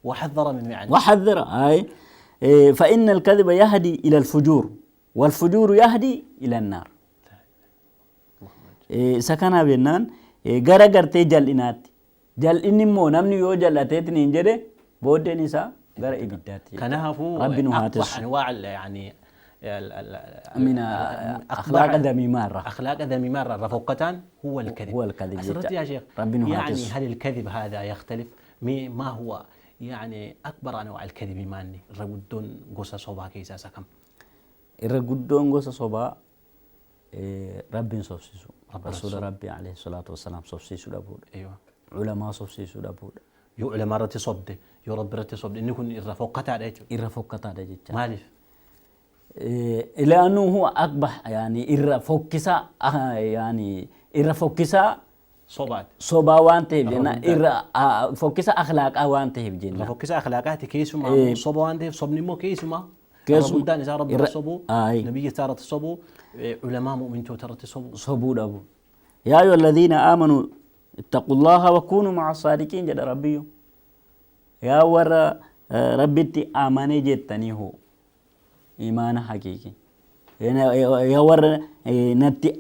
وحذر منه يعني. وحذر. هاي. فإن الكذب يهدي إلى الفجور والفجور يهدي إلى النار. سكنا بينان غرا غرتي جلئنات. جلئني مو نمني يو جلتيت نينجري بودي نسا غرا إبداتي. كنهفو ربي نهاتس. أقبح أنواع يعني من أخلاق ذميمة. أخلاق ذميمة رفقتان هو الكذب. هو الكذب أسرت جدا. يا شيخ. ربي نهاتس. يعني هل الكذب هذا يختلف؟ ما هو يعني أكبر أنواع الكذب ماني رودون قصة صوبا كيسا سكم. Irra guddoon gosa sobaa Rabbiin sobsiisu. Rasuula Rabbii alayhi salaatu wassalaam sobsiisuu dhabuudha. Ulamaa sobsiisuu dhabuudha. Yoo ulamaa irratti sobde, yoo Rabbi irratti sobde, inni kun irra fokkataadha jechuudha. Irra fokkataadha jecha. Maaliif? لأنه هو أقبح يعني irra fokkisaa يعني irra fokkisaa Sobaati. Sobaa waan ta'eef jenna. Irra irra fokkisa akhlaaqaa waan ta'eef Irra jenna. fokkisa akhlaaqaati keessumaa immoo soba waan ta'eef sobni immoo keessumaa irra guddaan isaa Rabbi irratti sobuu, nabiyyi isaa irratti sobuu, ulamaa mu'mintoota irratti sobuu. Sobuu dhabu. يا أيها الذين آمنوا اتقوا الله وكونوا مع الصادقين jedha Rabbiyyu. Yaa warra Rabbitti amanee jettanii hoo imaana haqiiqi. Yaa warra natti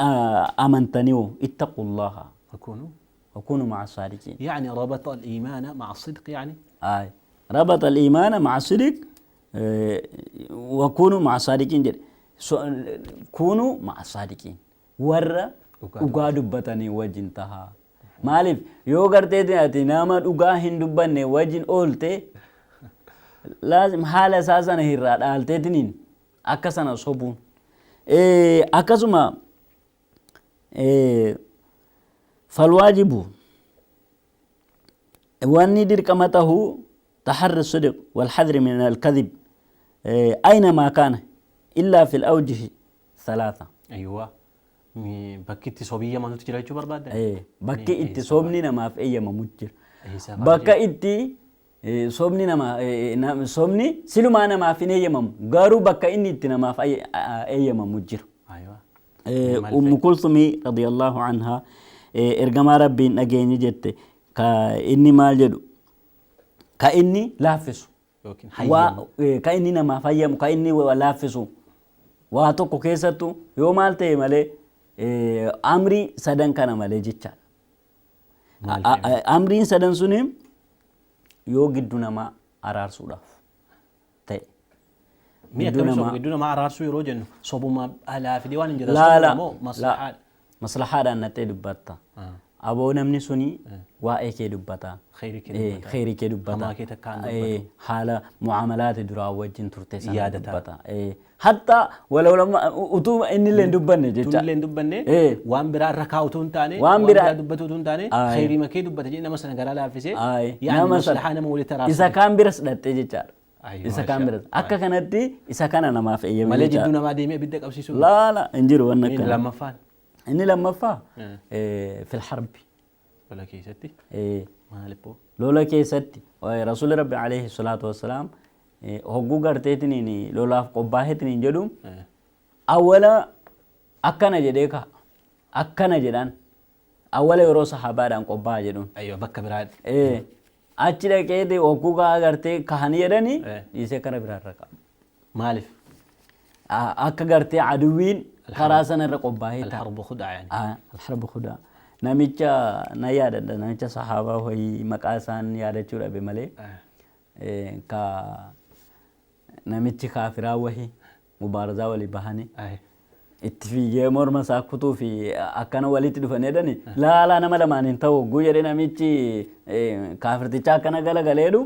amantanii hoo اتقوا الله وكونوا وكونوا مع الصادقين. يعني ربط الإيمان مع الصدق يعني. آي. ربط الإيمان مع الصدق وكونوا مع الصادقين jedhe. كونوا مع الصادقين. Warra dhugaa dubbatanii wajjin tahaa. Maaliif yoo gartee ati nama dhugaa hin dubbanne wajjin oolte laazim haala isaa sana irraa dhaalteetiniin akka sana sobuun. Akkasuma falwaajibu wanni dirqama tahuu تحري الصدق والحذر من الكذب أينما كان إلا في الأوجه ثلاثة. أيوة. Bakki itti sobni eeyyamamutu jira jechuu barbaadda? Bakki itti sobni namaaf eeyyamamu jira. Eessa Bakka itti sobni nama sobni silumaa namaaf hin eeyyamamu garuu bakka inni itti namaaf eeyyamamu jira. Aywa. Ummu Kulthumii radiyallahu anha ergamaa Rabbiin dhageenye jette ka inni maal jedhu ka inni laaffisu Yookiin waa hayyamu. Ka inni namaaf hayyamu ka inni laaffisu waa tokko keessattu yoo maal ta'e malee amrii sadan kana malee jechaadha. Maal ta'e? Amriin sadan suni yoo gidduu namaa araarsuudhaaf ta'e. Mi'a Gidduu akkamii sobu? namaa Gidduu namaa araarsuu yeroo jennu sobuma alaa fidee waan hin jirre Laala sobuma moo maslahaadha? Maslahaadhaan nattee dubbatta. Aboo namni suni waa'ee kee dubbata. Kheyrii kee dubbata. Kheyrii kee dubbata. Hamaa kee takkaan dubbatu. Haala mu'amalaati duraa wajjin turte sana Yaadata. dubbata. Hatta walau lama utuu inni illee hin dubbanne jecha. Utuu illee hin dubbanne waan biraa irra kaa'u utuu hin taane waan biraa dubbatu utuu hin taane kheyrii makee dubbata jedhee nama sana garaa laaffisee yaani nama sana maslahaa nama walitti araarsu. Isa kaan biras dhattee jechaadha. Ayy, Isa kaan maasha. biras. Akka kanatti isa kana namaaf eeyyame Malee jechaadha. jidduu namaa deemee ibidda qabsiisuu. Laala hin jiru wanni Inni akkana. lammaffaan. Inni lammaffaa fil harbi. Lola keessatti. Maaliifoo? Lola keessatti Rasuulli Rabbi alayhi salaatu wassalaam hogguu garteetiniin lolaaf qophaaheetiniin jedhu awwala akkana jedhee ka'a. Akkana jedhaan awwala yeroo sahaabaadhaan qophaa'a jedhuun. Ayyoo bakka biraa. Achi dhaqeeti hogguu ka'a gartee kahanii jedhanii dhiisee kara biraarra ka'a. Maaliif? Akka gartee aduwwiin karaa sana irra qophaa'ee ta'a. Alharbu khudaa yaani. Alharbu khudaa. Namicha na yaadadha namicha sahaabaa wayii maqaa isaan yaadachuu dhabe malee ka namichi kaafiraa wahii mubaarazaa walii bahanii itti fiigee morma isaa kutuu fi akkana walitti dhufanii jedhani laalaa nama lamaan hin ta'u hogguu jedhee namichi kaafirticha akkana galagaleedhu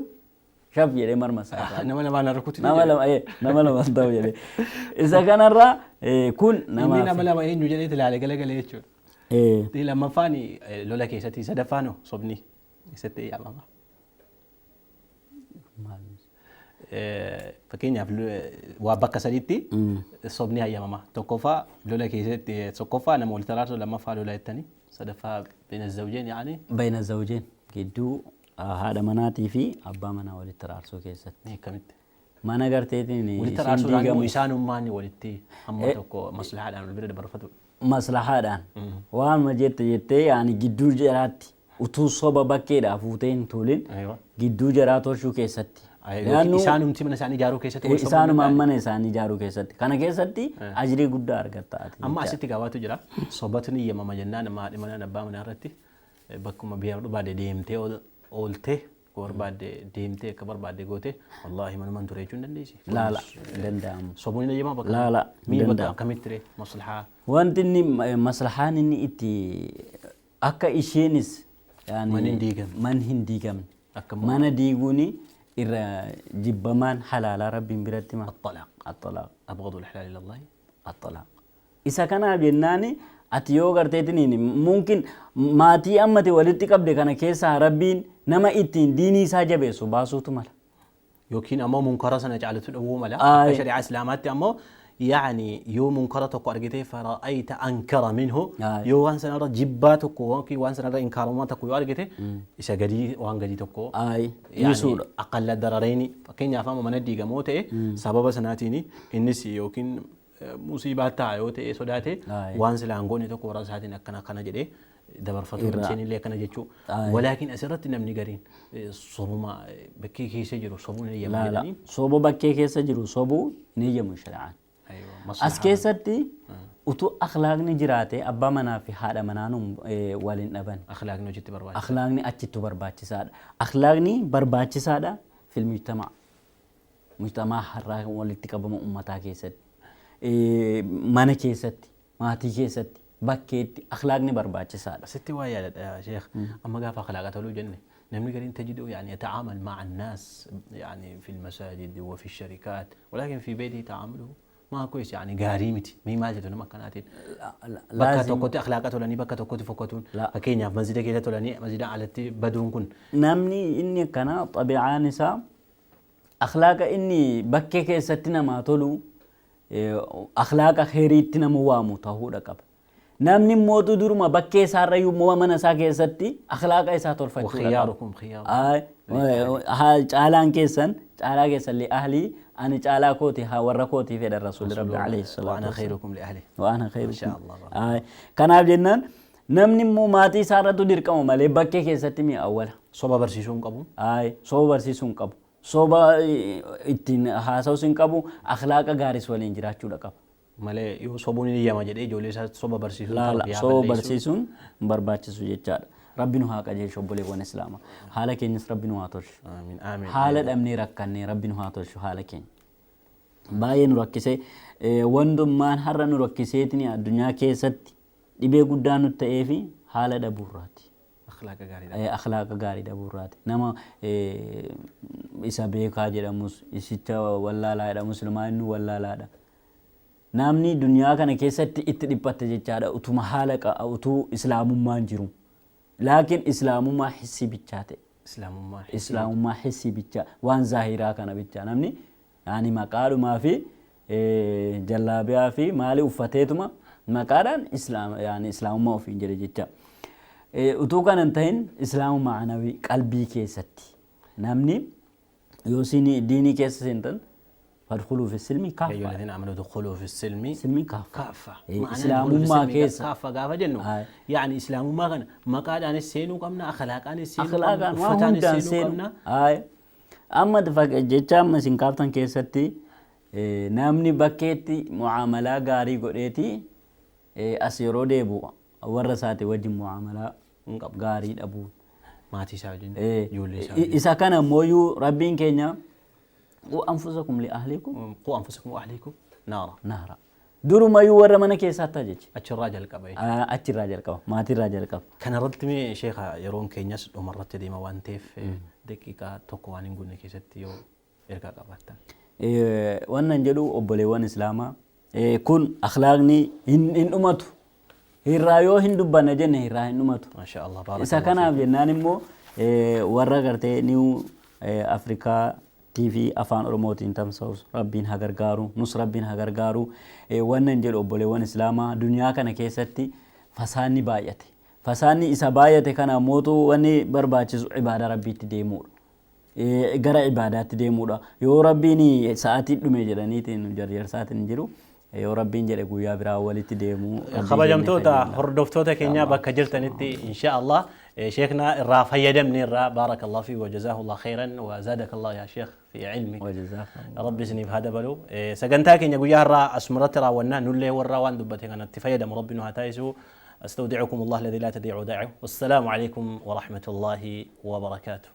shaf jedhee morma isaa irraa. Nama lamaan rukutu. Nama lama nama lamaan ta'u jedhee. Isa kanarraa kun Inni namaaf. nama lama eenyu jedhee ilaale galagalee jechuudha. Inni lammaffaan lola keessatti sadaffaan hoo sobni eessatti eeyyamama? Fakkeenyaaf waa bakka sadiitti sobni hayyamama. Tokkoffaa lola keessatti tokkoffaa nama walitti araarsu lammaffaa lola jettanii sadaffaa beena zawjeen yaani Bayna zawjeen gidduu haadha manaatii fi abbaa manaa walitti araarsuu keessatti. Akkamitti? Mana garteetiin Walitti isiin araarsuudhaan immoo diigamu isaanummaan walitti hamma tokko maslahaadhaan wal bira dabarfatu. Maslahaadhaan waanuma jette jettee yaani gidduu jaraatti utuu soba bakkeedhaa fuutee hin tuulin gidduu jaraa tolchuu keessatti. Isaanumti mana isaanii ijaaruu keessatti wal sobuu Isaanumaan danda'an. Mana isaanii ijaaruu keessatti. Kana keessatti ajrii guddaa argatta ati. Amma asitti gabaatu jira. Sobatu ni eeyyamama jennaan nama haadhi manaa abbaa manaa irratti bakkuma biyya barbaadde deemtee ooltee akka barbaadde deemtee akka barbaadde goote wallaahi manumaan ture jechuu hin dandeessi. Laala hin danda'amu. Sobuun ni eeyyama bakka Laala hin Mii bakka danda'amu. akkamitti ree maslahaa. Wanti inni maslahaan inni itti akka isheenis yaani Manni hin diigamne. Manni hin diigamne. Akka Mana diiguuni Irra jibbamaan halaalaa Rabbiin biratti maal? الطلاق. الطلاق. أبغض الحلال إلى الله الطلاق. Isa kanaaf jennaani ati yoo garteetiniin mumkin maatii ammati walitti qabde kana keessaa Rabbiin nama ittiin diinii isaa jabeessu baasuutu mala. Yookiin ammoo munkara sana caalatu dhowwuu mala. Aye. Akka shari'aa islaamaatti ammoo يعني yoo munkara tokko argite فرأيت أنكر منه Aye. yoo waan sanarra jibbaa tokko yookiin waan sanarra inkaarummaa tokko yoo argite isa gadii waan gadii tokko Aye. يعني Dhiisuudha. أقل الضررين. Fakkeenyaaf amma mana diigamoo ta'e sababa sanaatiin innis yookiin musiibaa ta'a yoo ta'e sodaate Aye. waan silaa hin goone tokko warra isaatiin akkana akkana jedhee dabarfatu isheen illee akkana jechuu. Aye. Walaakin asirratti namni gariin sobuma bakkee keessa jiru sobuun hin eeyyamu Laala. jedhanii. Soba bakkee keessa jiru sobuu hin eeyyamu shari'aan. Aywa, As maslahaa. keessatti utuu akhlaaqni jiraate abbaa manaa fi haadha manaan waliin dhaban. Akhlaaqni hojiitti barbaachisa. Akhlaaqni achittu barbaachisaadha. Akhlaaqni barbaachisaadha في المجتمع. Mujtamaa har'aa walitti qabama uummataa keessatti, mana keessatti, maatii keessatti, bakkeetti akhlaaqni barbaachisaadha. Asitti waa yaadadha yaa sheekh, amma gaafa akhlaaqa toluu jenne namni gariin تجده يعني يتعامل مع الناس يعني في المساجد وفي الشركات ولكن في بيته تعامله ما كويس يعني gaarii miti. Mee maal jedhu nama akkanaatiin? Bakka Laazim tokkotti akhlaaqa tolanii bakka tokkotti fokkatuun La. Fakkeenyaaf masjida keessa tolanii masjida alatti baduun kun. Namni inni akkana xabi'aan isaa akhlaaqa inni bakkee keessatti namaa tolu akhlaaqa kheyriitti nama waamu ta'uudha qaba. Namni immoo duruma bakkee isaarra iyyuu mana isaa keessatti akhlaaqa isaa tolfachuudha qaba. وخياركم خيار Ay, haa caalaan keessan caalaa keessan لأهله ani caalaa kooti haa warra kootii fedhan rasuulli rabbi عليه الصلاة وأنا والسلام. خيركم لأهله. وأنا خيركم. ما شاء الله. Ay, kanaaf jennaan namni immoo maatii isaa irrattu dirqama malee bakkee keessatti mi'a awwala. Soba barsiisuu hin qabu. Ay, soba barsiisuu hin qabu. Soba ittiin haasa'us hin qabu. Akhlaaqa gaariis waliin jiraachuudha qaba. Malee yoo sobuun hin eeyyama jedhee ijoollee isaa soba barsiisuun Laala tarbiyaa soba balleessuu. Barsiisuun hin barbaachisu jechaadha. Rabbi nu haa qajeelchu obboleewwan Islaamaa. Haala keenyas Rabbi nu haa tolchu. Amiin amiin. Haala dhabnee rakkannee Rabbi nu haa tolchu haala keenya. Baay'ee nu rakkisee wantummaan har'a nu rakkiseetini addunyaa keessatti dhibee guddaa nu ta'ee fi haala dhabuurraati. Akhlaaqa gaariidha. Akhlaaqa gaarii dhabuurraati. Nama isa beekaa jedhamus isicha wallaalaa jedhamus ilmaa inni wallaalaadha. Namni duniyaa kana keessatti itti dhiphatte jechaadha utuma haala utuu islaamummaan jiru. Laakiin islaamummaa hissii bichaa ta'e. Islaamummaa. Islaamummaa hissii bichaa waan zaahiraa kana bichaa namni yaani maqaadhumaa fi jallaabiyaa fi maali uffateetuma maqaadhaan islaama yaani islaamummaa ofiin jedhe jecha. Utuu kana hin ta'in islaamummaa ma'anawii qalbii keessatti namni yoo isin diinii keessa seentan فادخلوا في السلم يا كافة. أيها الذين آمنوا ادخلوا في السلم السلم كافة. كافة. إيه، معناه إسلامummaa ادخلوا في السلم keessa. كافة gaafa jennu Aye. يعني islaamummaa kana maqaadhaanis seenuu qabna, akhlaaqaanis seenuu qabna, akhlaaqaan waan uffataanis hundaan seenuu seenu. qabna. Aye. Amma jecha amma isin kaaftan keessatti namni bakkeetti mu'aamalaa gaarii godheeti as yeroo deebi'u warra isaati wajjin mu'aamalaa Hin qabu. gaarii dhabuu. Maatii isaa wajjin, ijoollee isaa Isa kana mooyyuu Rabbiin keenya قوا أنفسكم لأهليكم wajjin. قوا أنفسكم وأهليكم نارا. نارا. Durumayyuu warra mana keessaatti jecha. Achirraa jalqaba jechuudha. Achirraa jalqaba. Maatirraa jalqaba. Kanarratti mee sheekha yeroon keenyas dhumarratti deema waan ta'eef daqiiqaa tokko waan hin guunne keessatti yoo ergaa qabaattan. Wannan jedhu obboleewwan islaamaa kun akhlaaqni hin dhumatu. Hirraa yoo hin dubbanne jenne hirraa hin dhumatu. ما شاء الله Isa بارك الله. Kanaaf jennaan immoo warra gartee New Africa TV afaan Oromootiin tamsa'us Rabbiin haa gargaaru, nus Rabbiin haa gargaaru. Wannan jedhu obboleewwan islaamaa duniyaa kana keessatti fasaanni baay'ate. Fasaanni isa baay'ate kana mootu wanni barbaachisu ibaadaa Rabbiitti deemuudha. Gara ibaadaatti deemuudha. Yoo Rabbiin sa'aatii dhume jedhaniitiin jarjarsaatiin jiru yoo Rabbiin jedhe guyyaa biraa walitti deemuu. Rabbiin Kabajamtoota jennee hordoftoota keenya bakka jirtanitti insha Allah sheekna irraa fayyadamne irraa بارك الله فيك وجزاه الله خيرا وزادك الله يا شيخ في علمك. وجزاك الله. Rabbi isiniif haa dabalu. Sagantaa keenya guyyaa irraa asumarratti raawwannaa nullee warra waan dubbate kanatti fayyadamu Rabbi nu haa taasisu. أستودعكم الله الذي لا تضيع ودائعه والسلام عليكم ورحمة الله وبركاته.